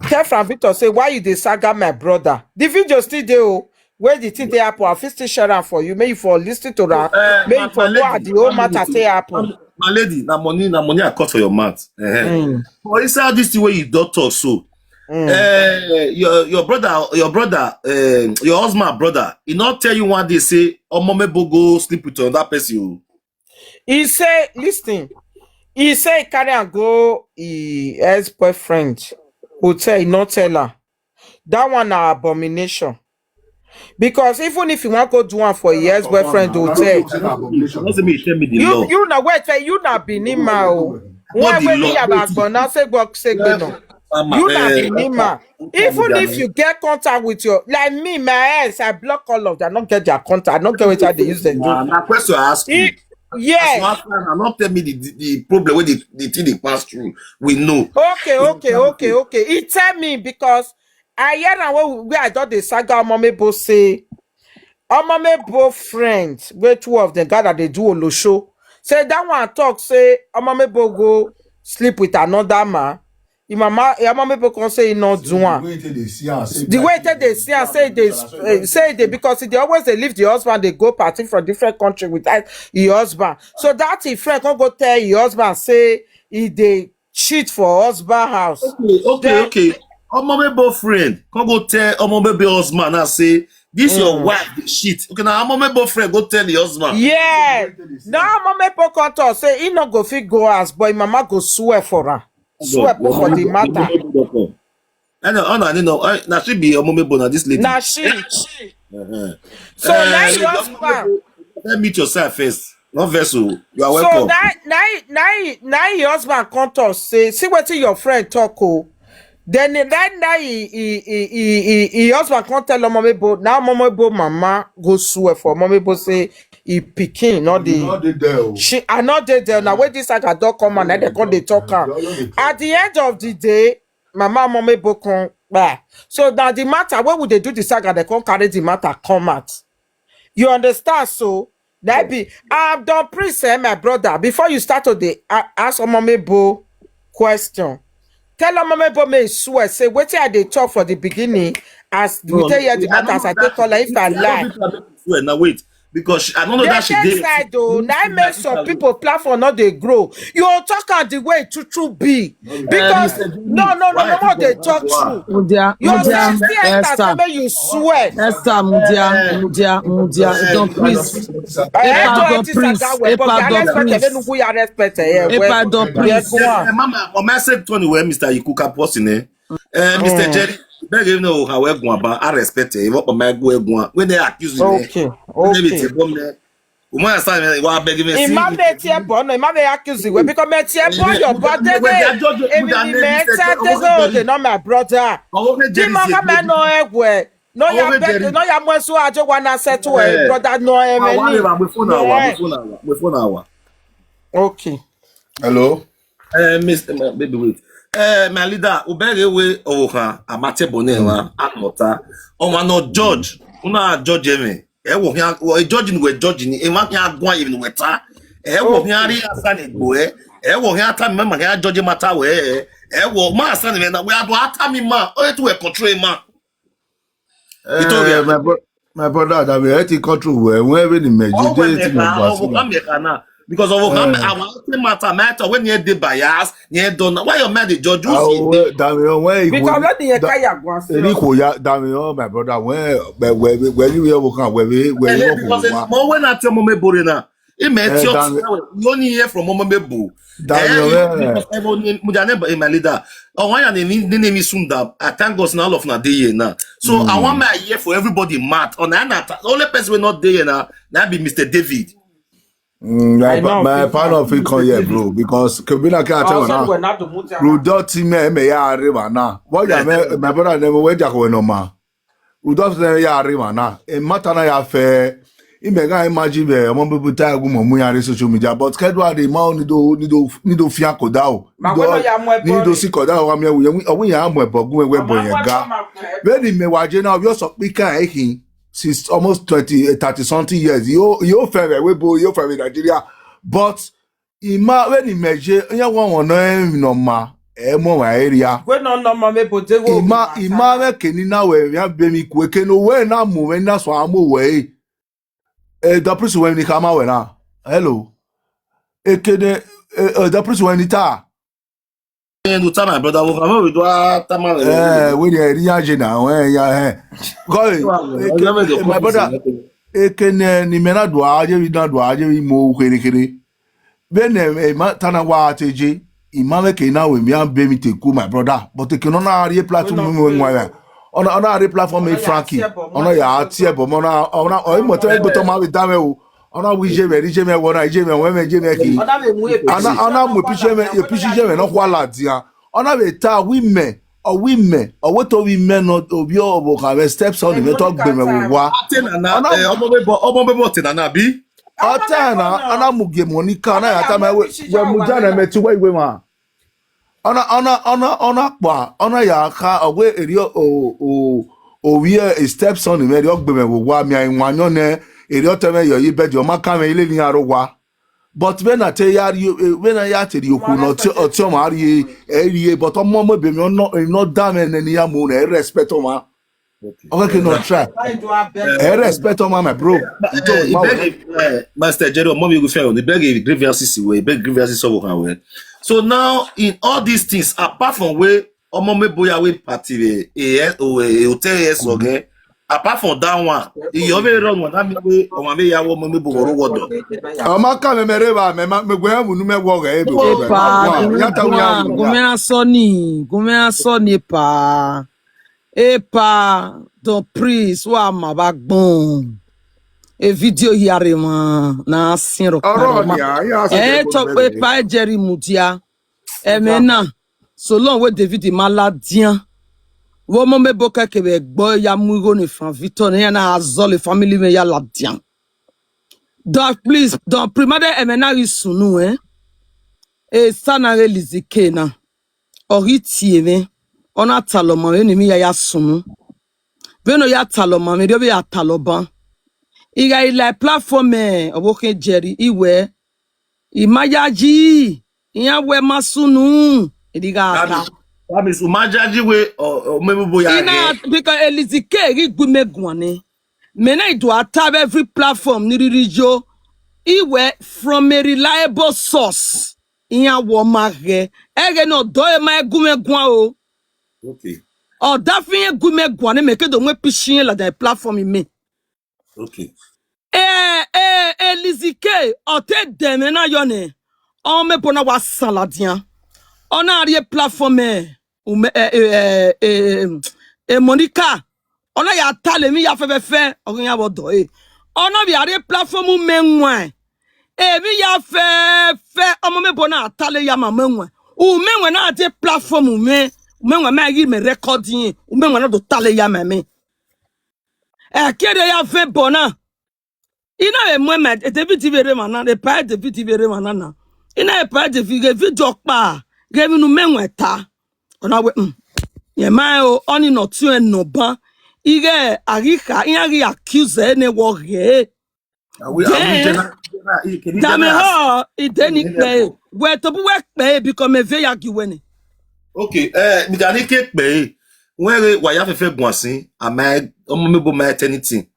Tell Frank Victor say why you dey saga my brother. The video still dey o. Where the thing dey happen, I fit still share am for you. Make you for listen to am. Eh, Make my- you for my know how lady, the whole one matter minute. Take happen. My lady, na money, na money I cut for your mouth. Eh. Mm, For inside this thing where you don't talk so, mm. eh, your your brother, your brother, eh, your husband brother, he not tell you one day say Omomebo go sleep with another person. He say, listen. He say he carry am go his ex-boyfriend hotel. He not tell her. That one na abomination. Because even if you want go do one for your ex-boyfriend hotel, Not say me tell me the you law. You na wait, eh, you na Benin man o. Not Why the wey law. Me about gbona say gbok say gbona. Um, You na eh, Benin man. Even if you get contact with your, like me, my ex, I block all of them. I don't get their contact. I don't get what they use them do. Uh, na question I ask you. If, yes. As one friend, I not tell me the, the, the problem where the, the thing they pass through. We know. Okay, okay, okay, okay. He tell me because I hear am where, where I don dey saga Omomebo say Omomebo friend, where two of them gather they do Olosho. Say that one talk say Omomebo go sleep with another man. Im mama, im mama people come say e no do am. The way take dey see am, say dey, eh, say dey, because e dey always dey leave the husband, dey go party from different country with that e husband. So that e friend come go tell e husband say e dey cheat for husband house. Okay, okay, Then okay. Omomebo friend come go tell Omomebo husband now say this your Mm. Wife dey cheat. Okay, now Omomebo friend go tell the husband. Yes. Now Omomebo come talk say e no go fit go house, but im mama go swear for am. Swear put for the matter. I know, I know, I know. I, now she be Omomebo now, this lady. Na she. Uh-huh. So Eh, now you your don't husband. Let meet yourself first. Not vessel. You are So welcome. now, now, now, now your husband come talk say, see wetin your friend talk o. Then then now he he he he he, he husband come tell Omomebo. Now Omomebo mama go swear for Omomebo say he pikin not You no the. dey there o. She I not dey there now. When this saga don come and then they come dey talk am. You no dey At the end of the day, mama Omomebo come back. So now the matter when we dey do the saga, they come carry the matter come out. You understand? So that be um Don Prince, eh, my brother. Before you start to dey a- ask Omomebo question, tell Omomebo may swear say wetin I dey talk for the beginning as we take hear the matter as I take call her if I lie. Swear now, wait. Because she, I don't know Dey that she get did. Side o, na im make some people platform no dey grow. You go talk am the way true true be. Because no, no, no, no more dey talk true. Mudia, You go Mudia, say see enter Esther, say make you swear. Esther, Mudia, Mudia, Mudia, don't please. Eh, Epa, don't don't it is please. that way, but Epa, I don't respect please. it, who you respect it, yeah, Epa, well, don't yeah, please. go on. Eh, Mama, on my side, Tony, where Mister Ikuka person, eh? Eh, Mister Mm. Jerry, beg him no, how we go about. I respect it. What my go go. When they accuse me, Okay, when they okay. take bomb there. Woman, I stand there. Why beg me? Ima me tie bɔ no, ima me accuse we because me tie bɔ your body When they dey. are judging, Emi when they are ni name me Mister tie Jerry, dey go dey no my brother. Oh, when Di Jerry mo is ka me a no egwe. No ya Oh, beg, Jerry. No ya mo so ajo wa na settle Eh. e brother no e Ah, me one ni. level, my phone hour, my Eh. phone hour, my phone hour. Okay. Hello? Eh, Mister, eh, baby, wait. Eh, my leader, ubere we oha amate bone wa anota. O ma no judge. Una judge me. E wo hia, wo e judge ni we judge ni. E ma hia gwa even we ta. E wo hia ri asa ni gbo e. E wo hia ta mi ma hia judge matter we. E wo ma asa ni me na we adu ata mi ma. O e tu we control ma. Eh, my, bro- my brother, that we had to control where whenever the magic Oh, dey when ti me mo ka, gba oh, si. come here na. Because of how Eh. our thing matter matter when you dey bias, you don't know why your man dey judge you. Ah, oh, well, Damian, when he Because go- when the Da- kaya gwa si. Eri ko ya, Damian, my brother, when when when when you will come, when we when Eh, you because go mo when I tell Mama Bore na, he may Eh, tell Damian- you only hear from Mama Bore. Damian, Eh, eh. because everyone, Mujane, my leader. Oh, why your name name is Sunda? I thank God now all of na dey here now. So I want my year for everybody mad. On that, only person we not dey here now, that be Mister David. Mm, my I know, pa- my people partner are fit come here, bro, because Kebina can Oh, tell sorry, now. We're not the Mudia. Rudolph team me me ya arima na. What ya me my brother never we jako no ma. Rudolph team ya arima na. E matter na ya fe. I me ga imagine be mo bubu ta gu mo mu ya re social media, but kedwa de ma ni do ni do ni do fia koda o. Ma we no ya mo e Ni bo do ni. Si koda o, wa mi we we ya mo e bo gu we we bo Ma yen we ga. ma we. When the me waje now, you so pick a ehin since almost twenty, eh, thirty something years. You you fair we bo you fair Nigeria, but ima when the meje ya one one no em no ma e mo wa area. We no no Mama Bore dey go. Ima ima we keni na we ya be mi ku eke no we na mu we na so amo we. Eh, the priest when ni kama we na. Hello. Ekene eh, eh, the priest when ni ta. And you tell my brother, well, how we do a tama. Eh, we dey area je na we ya eh. Go eh, Well, eke- never dey eh, my come brother. to Ekene ni me na do aje wi na do aje wi mo kere kere. Bene e ma tana wa ateje. Ima we ke na we mi an be mi te ku my brother. But eke no na ari platform mi we nwa ya. Ona ona ari platform mi Ona ya Frankie. tie bo, Ona ya tie bo mo na ona o mo te go to ma we da me o. Ona we je me ri je me wo na je me we me je me ki. Ona me mu e Ana ana mo piche me e piche je me no kwa la dia. Ona we ta we me o we me o we to we me no obi o bo ka we steps on me to gbe me wo wa. Atena Ona- na, eh, omo be bo, omo be bo tena na bi. Ata na ana mu ge Monica na ya ta me we we mu ja na me ti we we ma. Ona ona ona ona pa ona ya ka o we eri o o o we e steps on me ri o gbe me wo wa mi ai nwa nyo ne eri o te me yo yi be jo ma ka me ile ni aro wa. But when I tell you, eh, when I tell you, no, ti o ti o ma ri e ri e, but omo mo be mi no no da me ne ni ya mo na respect o ma. Okay, no try. I do a beg. Eh, respect o ma, my bro. Eh, he beg, eh, Master Jerry, mommy go fail. He beg a grievances away. He beg grievances over her way. So now, in all these things, apart from where omo me boya we party we, eh, eh, oh, eh, hotel yes again. Apart from that one, he always run one. That mean we omo me ya wo mo me bo ro wodo. Ama ka me mere ba me ma me gwe mu nu me wo ga e bi. Epa, Ya ta wi ya. gumera soni, gumera soni epa. Epa, the priest wa ma ba gbon. E video yare ma na sin ro Oro ma. ni a ya se. Eh, to epa Jerry Mudia. E me na. So long we David ma la dian. Wo mo me bo ke ke be gbo ya mu go ni fan Victor ni ya na azole family me ya la dian. Don't please, don't primade e me na ri sunu eh. E sana re lizike na. Ori tie me. Ona talo ma ni mi ya ya sunu. Beno ya talo ma me ri o be ya talo ban. Iga ila platform eh obo ke Jerry iwe. Imayaji. Iya we masunu. Idiga ata. That means Umajaji we or maybe boya. Ina because Elizike ri gbu me guane. Me na idu atab every platform ni riri yo. Iwe from a reliable source. Iya wo ma ge. Ege no do e ma egume gwan o. Okay. O da fi egume gwan ne me ke do mwe pishin la da platform me. Okay. Eh, eh, eh, Lizzie K, o te deme na yo ne. O me bona wa saladian. O na ri platform e. Ume, eh, eh, eh, eh, eh, Monica. O na ya tale mi ya fe fe fe. O ya wo do e. O na bi a ri platform me nwa. E mi ya fe fe. O mo me bona tale ya ma me nwa. U me nwa na de platform me. U me nwa ma gi me recording. U me nwa na do tale ya ma me. E kere ya fe bona. Ina e mwe ma David Ibere mana, e pa David Ibere mana na. Ina e pa David, ge video pa, ge mi nu me nwe ta. Ona we, mm. Ye ma o, oni no tu e no ba. Ige agika, iya gi accuse ne wo ge. Are we, are we Then, general, general, eh, can you Dame general ask? Ho, i de ni pe. We to bu we pe because me ve ya gi we ne. Okay, eh, mi ka ni ke pe. When we wa ya fe fe gwan sin, am I, omo me bo my eternity.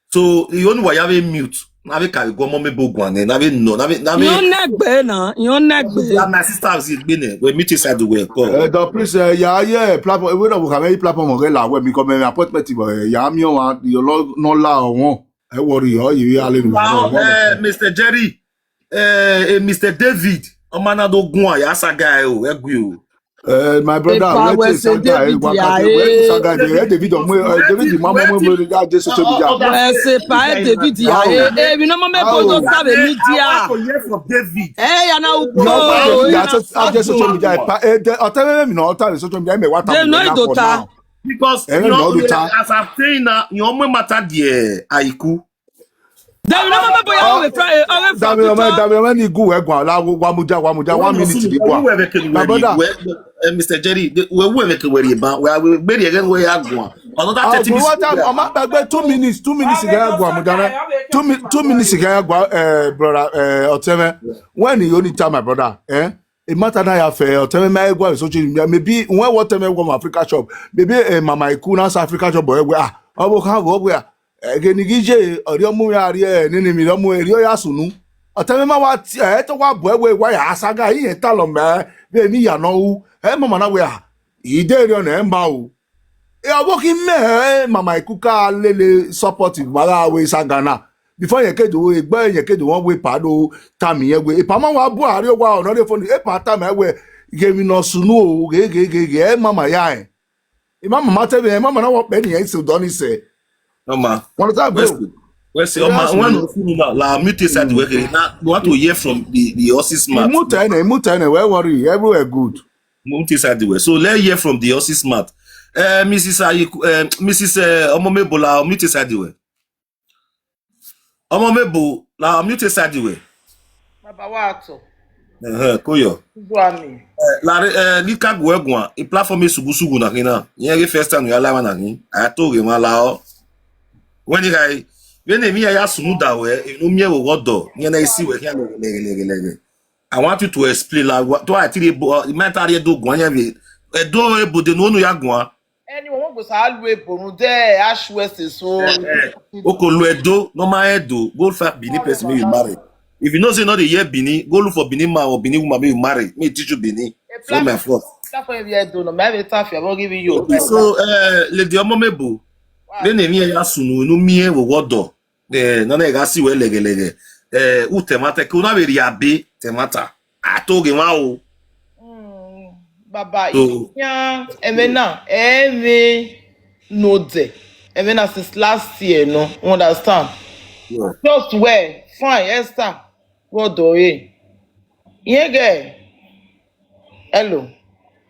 So, you only wa ya we mute. Na we carry go omo me bo gwan ne, na we no, na we, na we. Yo negbe na, yo negbe. Yeah, my sister was here, been there. We meet inside the way. Go. Uh, the please, uh, yeah, yeah, platform. We don't have any platform on la where me come any appointment, but uh, yeah, I'm your one. You love no la one. I worry you. You are little. Now, uh, Mister Jerry, uh, uh, Mister David, omo na do gwan ya saga o, egwi o. Uh, my brother, Epa, where we is say Saga? David Waka ya, where is eh. Saga? There, David, omo, uh, David, the mama, where we are just social media. We say pa David ya, eh, eh, mi no mo me bo no sabe media. From David. Eh, ya na u No, ko. David, I just, I just social media. Pa, eh, the, I tell me, no, I tell me social media. Me what They I'm know doing the for time. Now. Because Eh, you no, know, the time. As I'm saying now, you almost matter there, Aiku. They will never be able to try. Dami, omo, Dami, omo, ni gu we gwa la, wa muja, wa muja, one minute ni gwa. My brother. Uh, Mister Jerry, we we we we ba, we we be again we are gwan. Another Ah, thirty but what time? minutes. I'm back by two minutes. Two minutes again, gwa muja. Two mi-, two minutes again, gwa. Uh, brother, uh, Oteme. When you only tell my brother, eh? It matter now ya fair. Oteme, my gwa so change. Maybe when what time go Africa shop. Maybe uh, Mama Iku na Africa shop boy. We ah. Obo kan go we ah. Ege ni gije ori omu ya ri e ni ni mi omu eri o ya sunu. Oteme ma wa ti e to wa bo e we wa ya saga yi e ta lo me be mi ya no u. E mo ma na we a. I de ri o na e ma u. E obo ki me e Mama Iku ka lele support wa ga we saga na. Before ye kedo e gbe ye kedo won we pa do ta mi ye we. E pa ma wa bu ari o wa o no de fo ni e pa ta me we. Ge mi no sunu o ge ge ge ge e mama ya e. Imam Mama tell me, Mama na what penny is so done say. No, ma. One time, Where's bro. the, where's the, Yes, oh, ma, when no. You feel now, la, mute inside the way. Now, we want to hear from the, the horses mouth. Imutene, imutene, where worry, everywhere good. Mute inside the way. So let's hear from the horses mouth. Uh, Missus Ayiku, uh, Missus Uh, Omomebola, mute inside the way. Omomebo, la, mute inside the way. Baba wa ato. Uh-huh, koyo. Ugbu a ni. Uh, la, uh, Lika Guegua, a platform is sugu sugu na hina. Yeah, the first time we are live na hina. I told him, la, oh. When he guy, when he me ya sunu da we, you know me we go do. You know, see we here lege lege lege. I want you to explain like what do I tell you about the matter you do go on here. E do e bo de no no ya gwa. Anyone who goes all way born there, Ash West is so. Oko lo e do, no ma e do. Go for Benin person make you marry. If you know say no dey hear Benin, go look for Benin man or Benin woman make you marry. Me teach you Benin. So my fault. That's why we do no. Me have a tough. I'm not giving you. Okay, so uh, Lady Omomebo, then they me ya sunu no me we go do. Eh, no na ga si we lege lege. Eh, u temata ke una be ri abe temata. Atoge wa o. Mm, Baba, So- yeah, eme na, eme no de. Eme na since last year, no, you understand? Yeah. Just well, fine, Esther. What do you? Yeah, girl. Hello.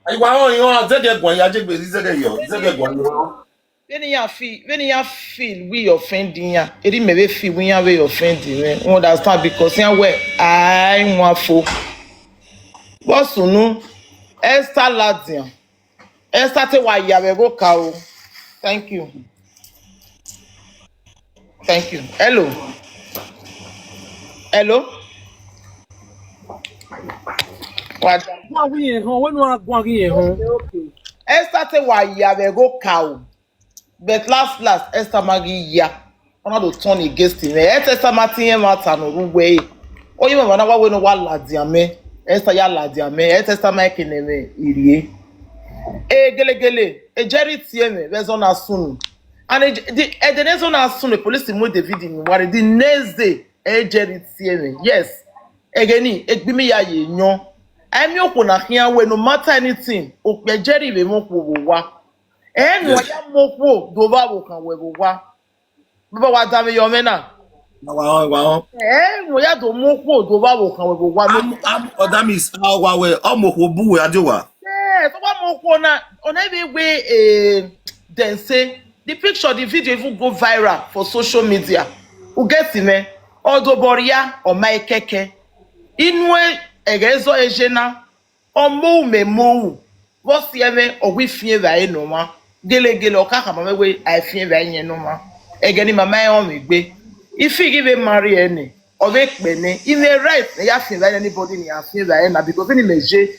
Ayi wa o yo zege gwa ya je gbe zege yo, zege gwa yo. When you feel, when you feel we offending ya, eri me we feel we ya we offending me. You understand? Because ya we I want for. What's no? Esther Ladian. Esther te wa ya we go ka o. Thank you. Thank you. Hello. Hello. Wa da. Gwa wi yen hon, we no a gwa wi yen hon. Esther te wa ya we go ka o. But last last, Esther ma gi ya. Ona do turn against him. Eh, Esther ma tin him out and ruwe. Oh, you wanna wa we no wa ladiame. Esther ya ladiame. Esther ma kineme irie. Eh, gele gele. E Jerry tieme. Where's on asunu? And e, the, e, the next one asunu, the police move the video in Warri. The next day, e Jerry tieme. Yes. Again, e gbimi ya ye nyo. Emi okwu na hia we, no matter anything. Okpe Jerry we mo kwo wa. Eh, no ya mo kwo do ba wo kan we wa. Baba wa da mi yo me na. Wa wa wa. Eh, no ya do mo kwo do ba wo kan we wa. No. Am am odamis awa we omo kwo bu we ajowa. Eh, so wa mo kwo na. On every way, eh, then say the picture, the video even go viral for social media. U get me? Odo boria o mai keke. Inwe egezo ejena. Omo me mo. Wo si eme o wi fie va e no ma. Gele gele o ka ka ma we ai fie va e no ma. Ege ni mama e o mi gbe. If you give a marry any, o ve pe ni. In the right, ya fie va anybody ni a fie va na because ni meje.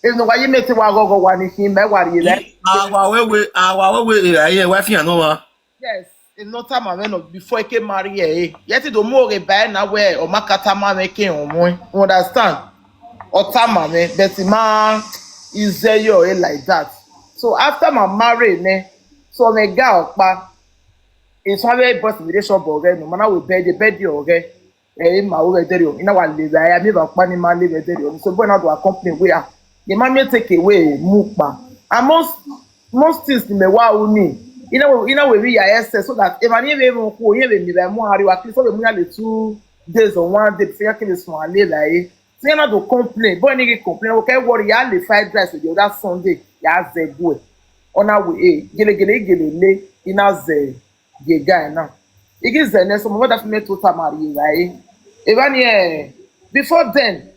If no wa ye me te wa gogo wa ni hin me wa ri le. Awa we we awa we we aye wa fi no ma. Yes, in no time awe no before e ke marry e. Yet do mo re ba na we o makata ma me ke o mo. You understand? O time awe, but ma is there you like that. So after my marry ne, so me ga opa. It's how we boss relation bo re no, mana we bed bed yo re. Eh, ma we dere o. Ina wa le ba ya mi ba pa ni ma le dere o. So boy na do accompany we ah. The man may take away mu pa. And most most things ni me wa uni. Ina we ina we we ya S S so that if any we mo ko ye we mi ba mo hari wa so we mu ya le two days or one day before ya kele so ale la e. So you not to complain. Boy ni complain. Okay, worry ya le fried rice the other Sunday. Ya ze go. Ona we eh gele gele gele le ina ze ye guy now. Igi zene so mo da fi me to ta mari right. Even eh before then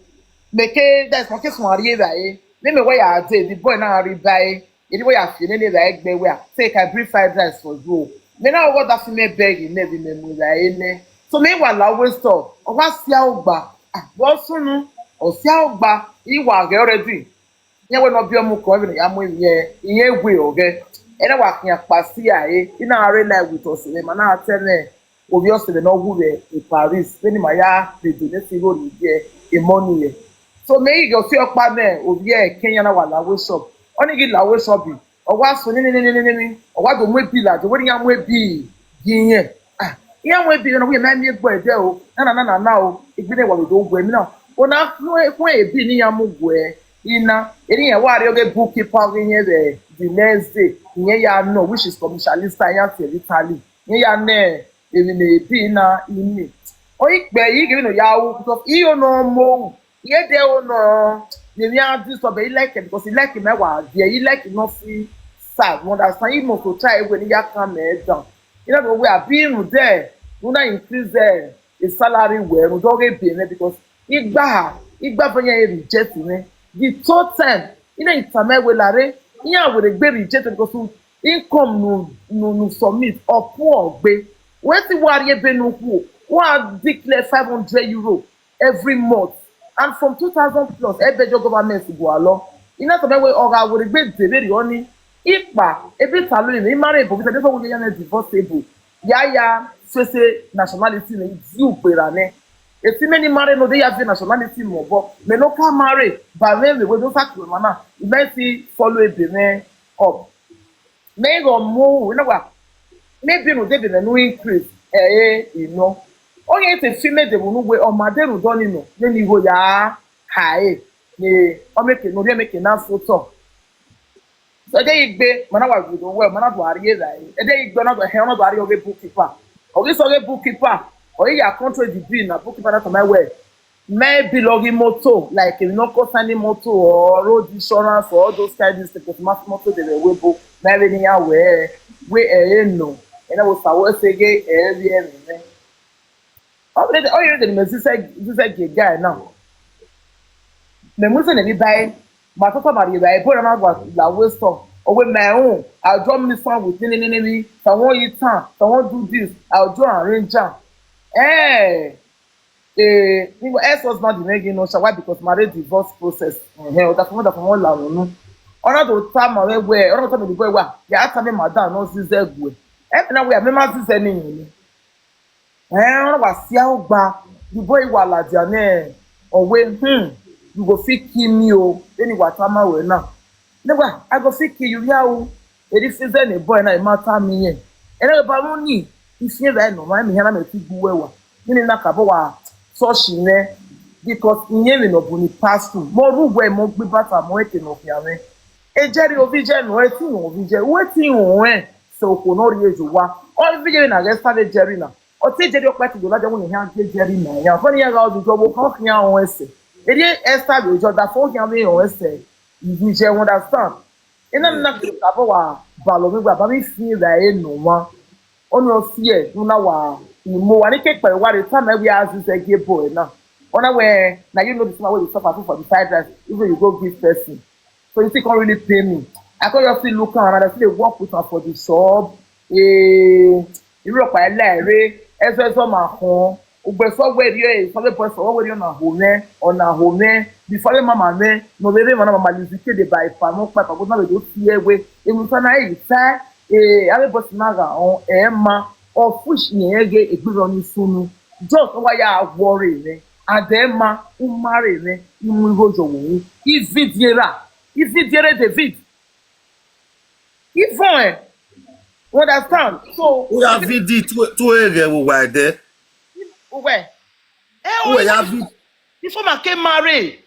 me ke that's my case mari right. Me me where I dey the boy na ri bai. Anyway I feel any right gbe where say I bring fried rice for you. Me na what that fi me beg in never me mu right ne. So me wa la we store. O wa si a ogba. Ah, wo sunu. O si a ogba. I wa ge already. Nye we no bi omu ko bi ya mu ye. Iye gwe oge. Ene wa kian pa si aye. Ina are like with us. Me mana tell me. Obi ose no gu we in Paris. When my ya be do ne si go ni ye. E money ye. So me you see okpa me obi e Kenya na wa la we shop. Oni gi la we shop bi. O wa so ni ni ni ni ni. O wa do mu ebi la, do we ya mu ebi. Gi yen. Ah, ya mu ebi no we me mi egbo ede o. Na na na na na o. Igbe ne wa do gwe mi na. O na fun e fun ebi ni ya mu gwe. Ina, eni ya wa ri oge bookkeeper oge yen the next day. Yen ya no, which is commercialista ya ti Italy. Yen ya ne ebi ne ebi na ini. O ikpe yi gi no ya o because i o no mo. Ye de o no. Ni mi a do so be like because he like me wa. Yeah, he like no fi sad. You understand? He must to try when he can me down. You know we are being there. You not increase there. The salary well. We don't get pay because igba igba for you reject me. The third time, you know it's a me we la re. You are with a very reject because income no no no submit or poor gbe. Wetin wa ri ebe no ku? Wa declare five hundred euro every month. And from two thousand plus, ebe jo government go alo. Ina to be we oga wo gbe de be ri oni. Ipa ebe ta lo ni mare bo bi ta de so wo ya na divorceable. Ya ya so say nationality ni you gbera ne. Eti many marry no dey have nationality mo but me no can marry. But when we we do sack we mana, we may see follow ebe me up. Me go mo we no wa. Maybe no dey be no increase. Eh, eh, you know. Onye te fi me de no we o ma de no do ni no. Ne ni go ya. Hi. Ni o make no dey make na so talk. So ede igbe mana wa gudo we mana do ari era e. Ede igbe na do he na do ari oge bookkeeper. Oge so oge bookkeeper. O ya control the bill na bookkeeper na to my way. Maybe logi motor like if no cost any motor or road insurance or all those kind of things because mass motor dey we bo na we ni ya we we e no. E na wo sa wo se ge e bi e me. Already already me this guy now. Me mu se na bi buy ma to to ma ri buy bo na ma gwa la we store. O we my own. I don't miss one with ni ni ni ni. So I want you time. So I want do this. I don't arrange am. Eh. Eh, ni ex husband dey make no why because marriage divorce process. Eh, o da fun da fun la no. Ona do ta ma we we, ona to me the boy wa. Ya ta me madam no si ze gwe. Every now we are members this any. Eh, wa sia ogba. The boy wa la jane. Owe, hmm. You go fit kill me o. Then you wa tama we now. Never, I go fit kill you ya o. Eri fi ze ne boy na e mata mi yen. Ene ba mo ni. Ifi e ba no ma mi hana me ti gbu we wa. Ni na ka bo wa so shi ne. Because iye mi no bu ni pass through. Mo ru we mo gbe bata mo ete no fi ame. E jeri ovi je no e ti no ovi je. We ti no e. So ko no ri ejo wa. O vi je na ge sa de jeri na. O ti jeri o pa ti do la je wo ni ha je jeri na. Ya fo ni ya ga o jo wo ko ki ya o ese. Eri e sa de jo da fo ki ya mi o ese. Ivi je understand. Ina na ki ka bo wa ba lo mi gba ba mi fi ra e no wa. Ono si e, una wa. Ni mo wa ni ke pe wa re ta me wi azize ge boy na. Ona we, na you know the thing wey dey suffer for the fried rice, even you go give person. So you still can't really pay me. I can't just still look around, I still dey work with am for the shop. Eh, irú ọ̀pá ẹlẹ́ẹ̀rẹ́, ẹ̀sọ́ ẹ̀sọ́ máa hàn. Ugbe sọ where you are, sọ where boy sọ where you na home, on a home. Before the mama me, no baby mama mama lizike dey buy pa no pa pa go na dey do fear way. Emu sana e ta, eh, ave boss na ga on e ma. Of which ni ege egbiro ni sunu. Just wa ya worry me. Adema umare me imu ihojo wo. Ividiera. Ividiere David. Even eh. You understand? So, Who have it to to ege wo wa de? Uwe. Eh, Who have it? Before my came marry.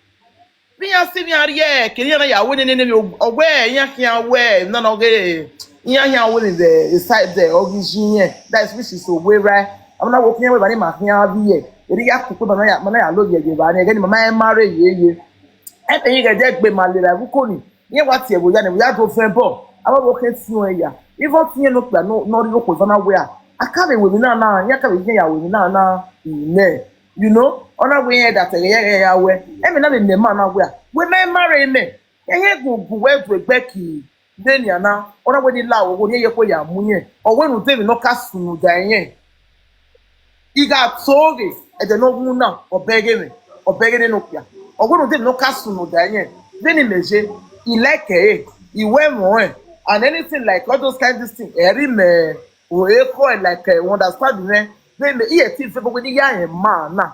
Mi ya si mi ari e, kini ya na ya we ne ne ne mi owe ya ki ya we na no ge. Ya ya we ni the side there ogi ji yen. That's which is so way right. I'm not walking away by my here be here. Eri ya ku pe ba na ya ma na ya lo ye ye ba ni ge ni mama e marry ye ye. E te yin ge je gbe ma le ra wu ko ni. Yen wa ti e wo ya ni wo ya do fe bo. Awa wo ke ti won ya. Even ti yen no pe no no ri ko fa na we a. Aka be we mi na na, ya ka be yen ya we mi na na. Ine. You know, ona we yen that ya ya ya we. E mi na be me ma na we a. We me marry me. Ye ye gu gu we du egbe ki. Then ya na, ona we ni la wo ni ye ko ya mu yen. O we nu de mi no ka sunu da yen. Iga toge, e de no wu na, obege me, obege ne no pia. O we nu de mi no ka sunu da yen. Then me je, I like e, I we mo e. And anything like all those kind of things, e ri me, o e ko e like e understand me. Then me e ti fe bo ni ya yen ma na.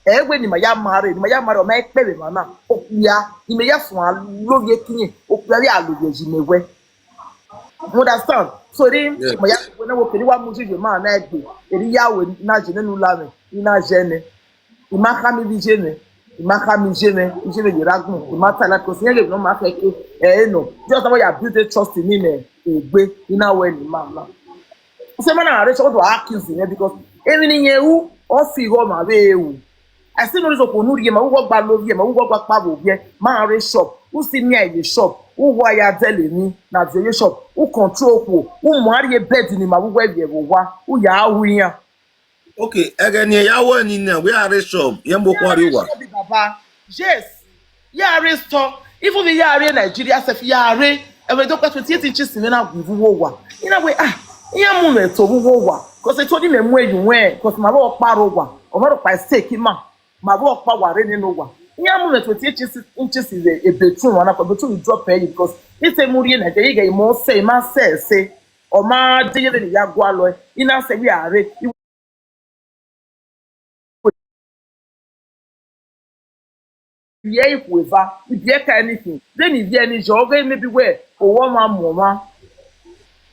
E we ni ma ya marry, ni ma ya marry, o ma e pe me ma na. O ya, ni me ya fun a lo ye kiyen, o ya a lo ye ji me we. You understand? So then, Yeah. My ya when I walk anyone move you man na egbe. Eri ya we na je ne nu la me, na je ne. Ima ka mi bi je ne. Ima ka mi je ne. Je ne ragun. Ima ta la ko si ye no ma fe ke. Eh no. Just how you build a trust in me me. Egbe ina we ni ma na. Se mana are so to accuse me because even in you o fi go ma be e wu. I still know this okonu rie ma wo gba lo rie ma wo gba pa bo bie ma re shop. Who see me at the shop? Who wa ya dele ni na the shop? Who control ko? Who mo are bed ni ma wo we ye wo wa? Who ya wu yan? Okay, ege ni ya wo ni na we are shop. Ye mo ko ari wa. Baba. Yes. Ya re store. Even the ya re Nigeria sef ya re. E we do pa twenty-eight inches ni na gu wo wa. Ina we ah. Iya mu me to wo wa. Cause e to ni me mu e yu we. Cause ma wo pa ro wa. O ma ro pa stake ma. Ma wo pa wa re ni no wa. Iya mu me twenty-eight inches inches is a, a bedroom. Wana ko bedroom you drop e because it's a muri na je ye mo se ma se se. O ma de ye ni ya gwa lo. Ina se we are. Ye ikwu eva, ibie ka anything. Then if ye any job, maybe where or one man more man.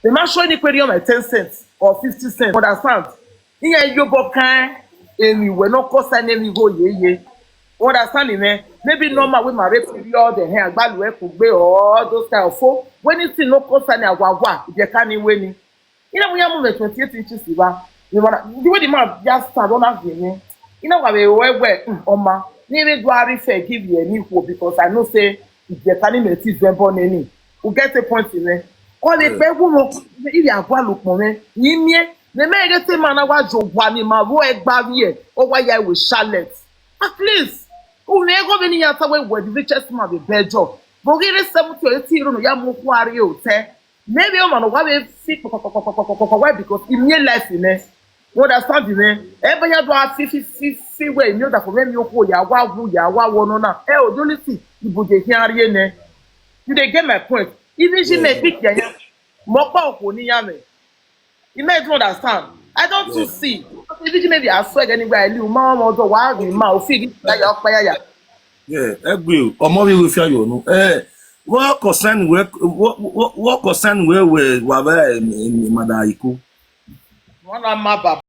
The man show any query on my ten cents or fifty cents. Understand? Iye yo bo kan emi we no cause an emi go ye ye. Understand me? Maybe normal with my rate period the hair gbalu e kugbe or those kind of folk. When it's no cause an agwagwa, if you can't win it. You know, we are moving twenty-eight inches. You know, the way the man just stand on that view. You know what we were, we, mm, Oma. Ni we do a refer give you any hope because I know say if the canny may teach them born any. We get a point in there. All the people, if you are one look moment, you mean, the man get a man, I was your one in my boy, Bavier, or why I was Charlotte. At least, who never been here, where the richest man, the bad job. But here is seventy or eighty, you know, Yamu Quarry Hotel. Maybe your man, why we fit, why? Because in your life, you know, what I stand in there, every year do I feel, feel, feel, feel where you know that for me, you go, ya, wa, wu, ya, wa, wo, no, na. Eh, oh, the only thing, you would hear, you know. You dey get my point. Even she may pick ya, ya. Mo pa oko ni ya me. You may even understand. I don't too see. If you maybe I swear anywhere I live, mama, mother, why the man, feel that you're fire. Yeah, egbe o, ọmọ mi will fear you no. Eh, what concern we, what, what, what concern we, we, we, we, Madam Iko? One of my baba.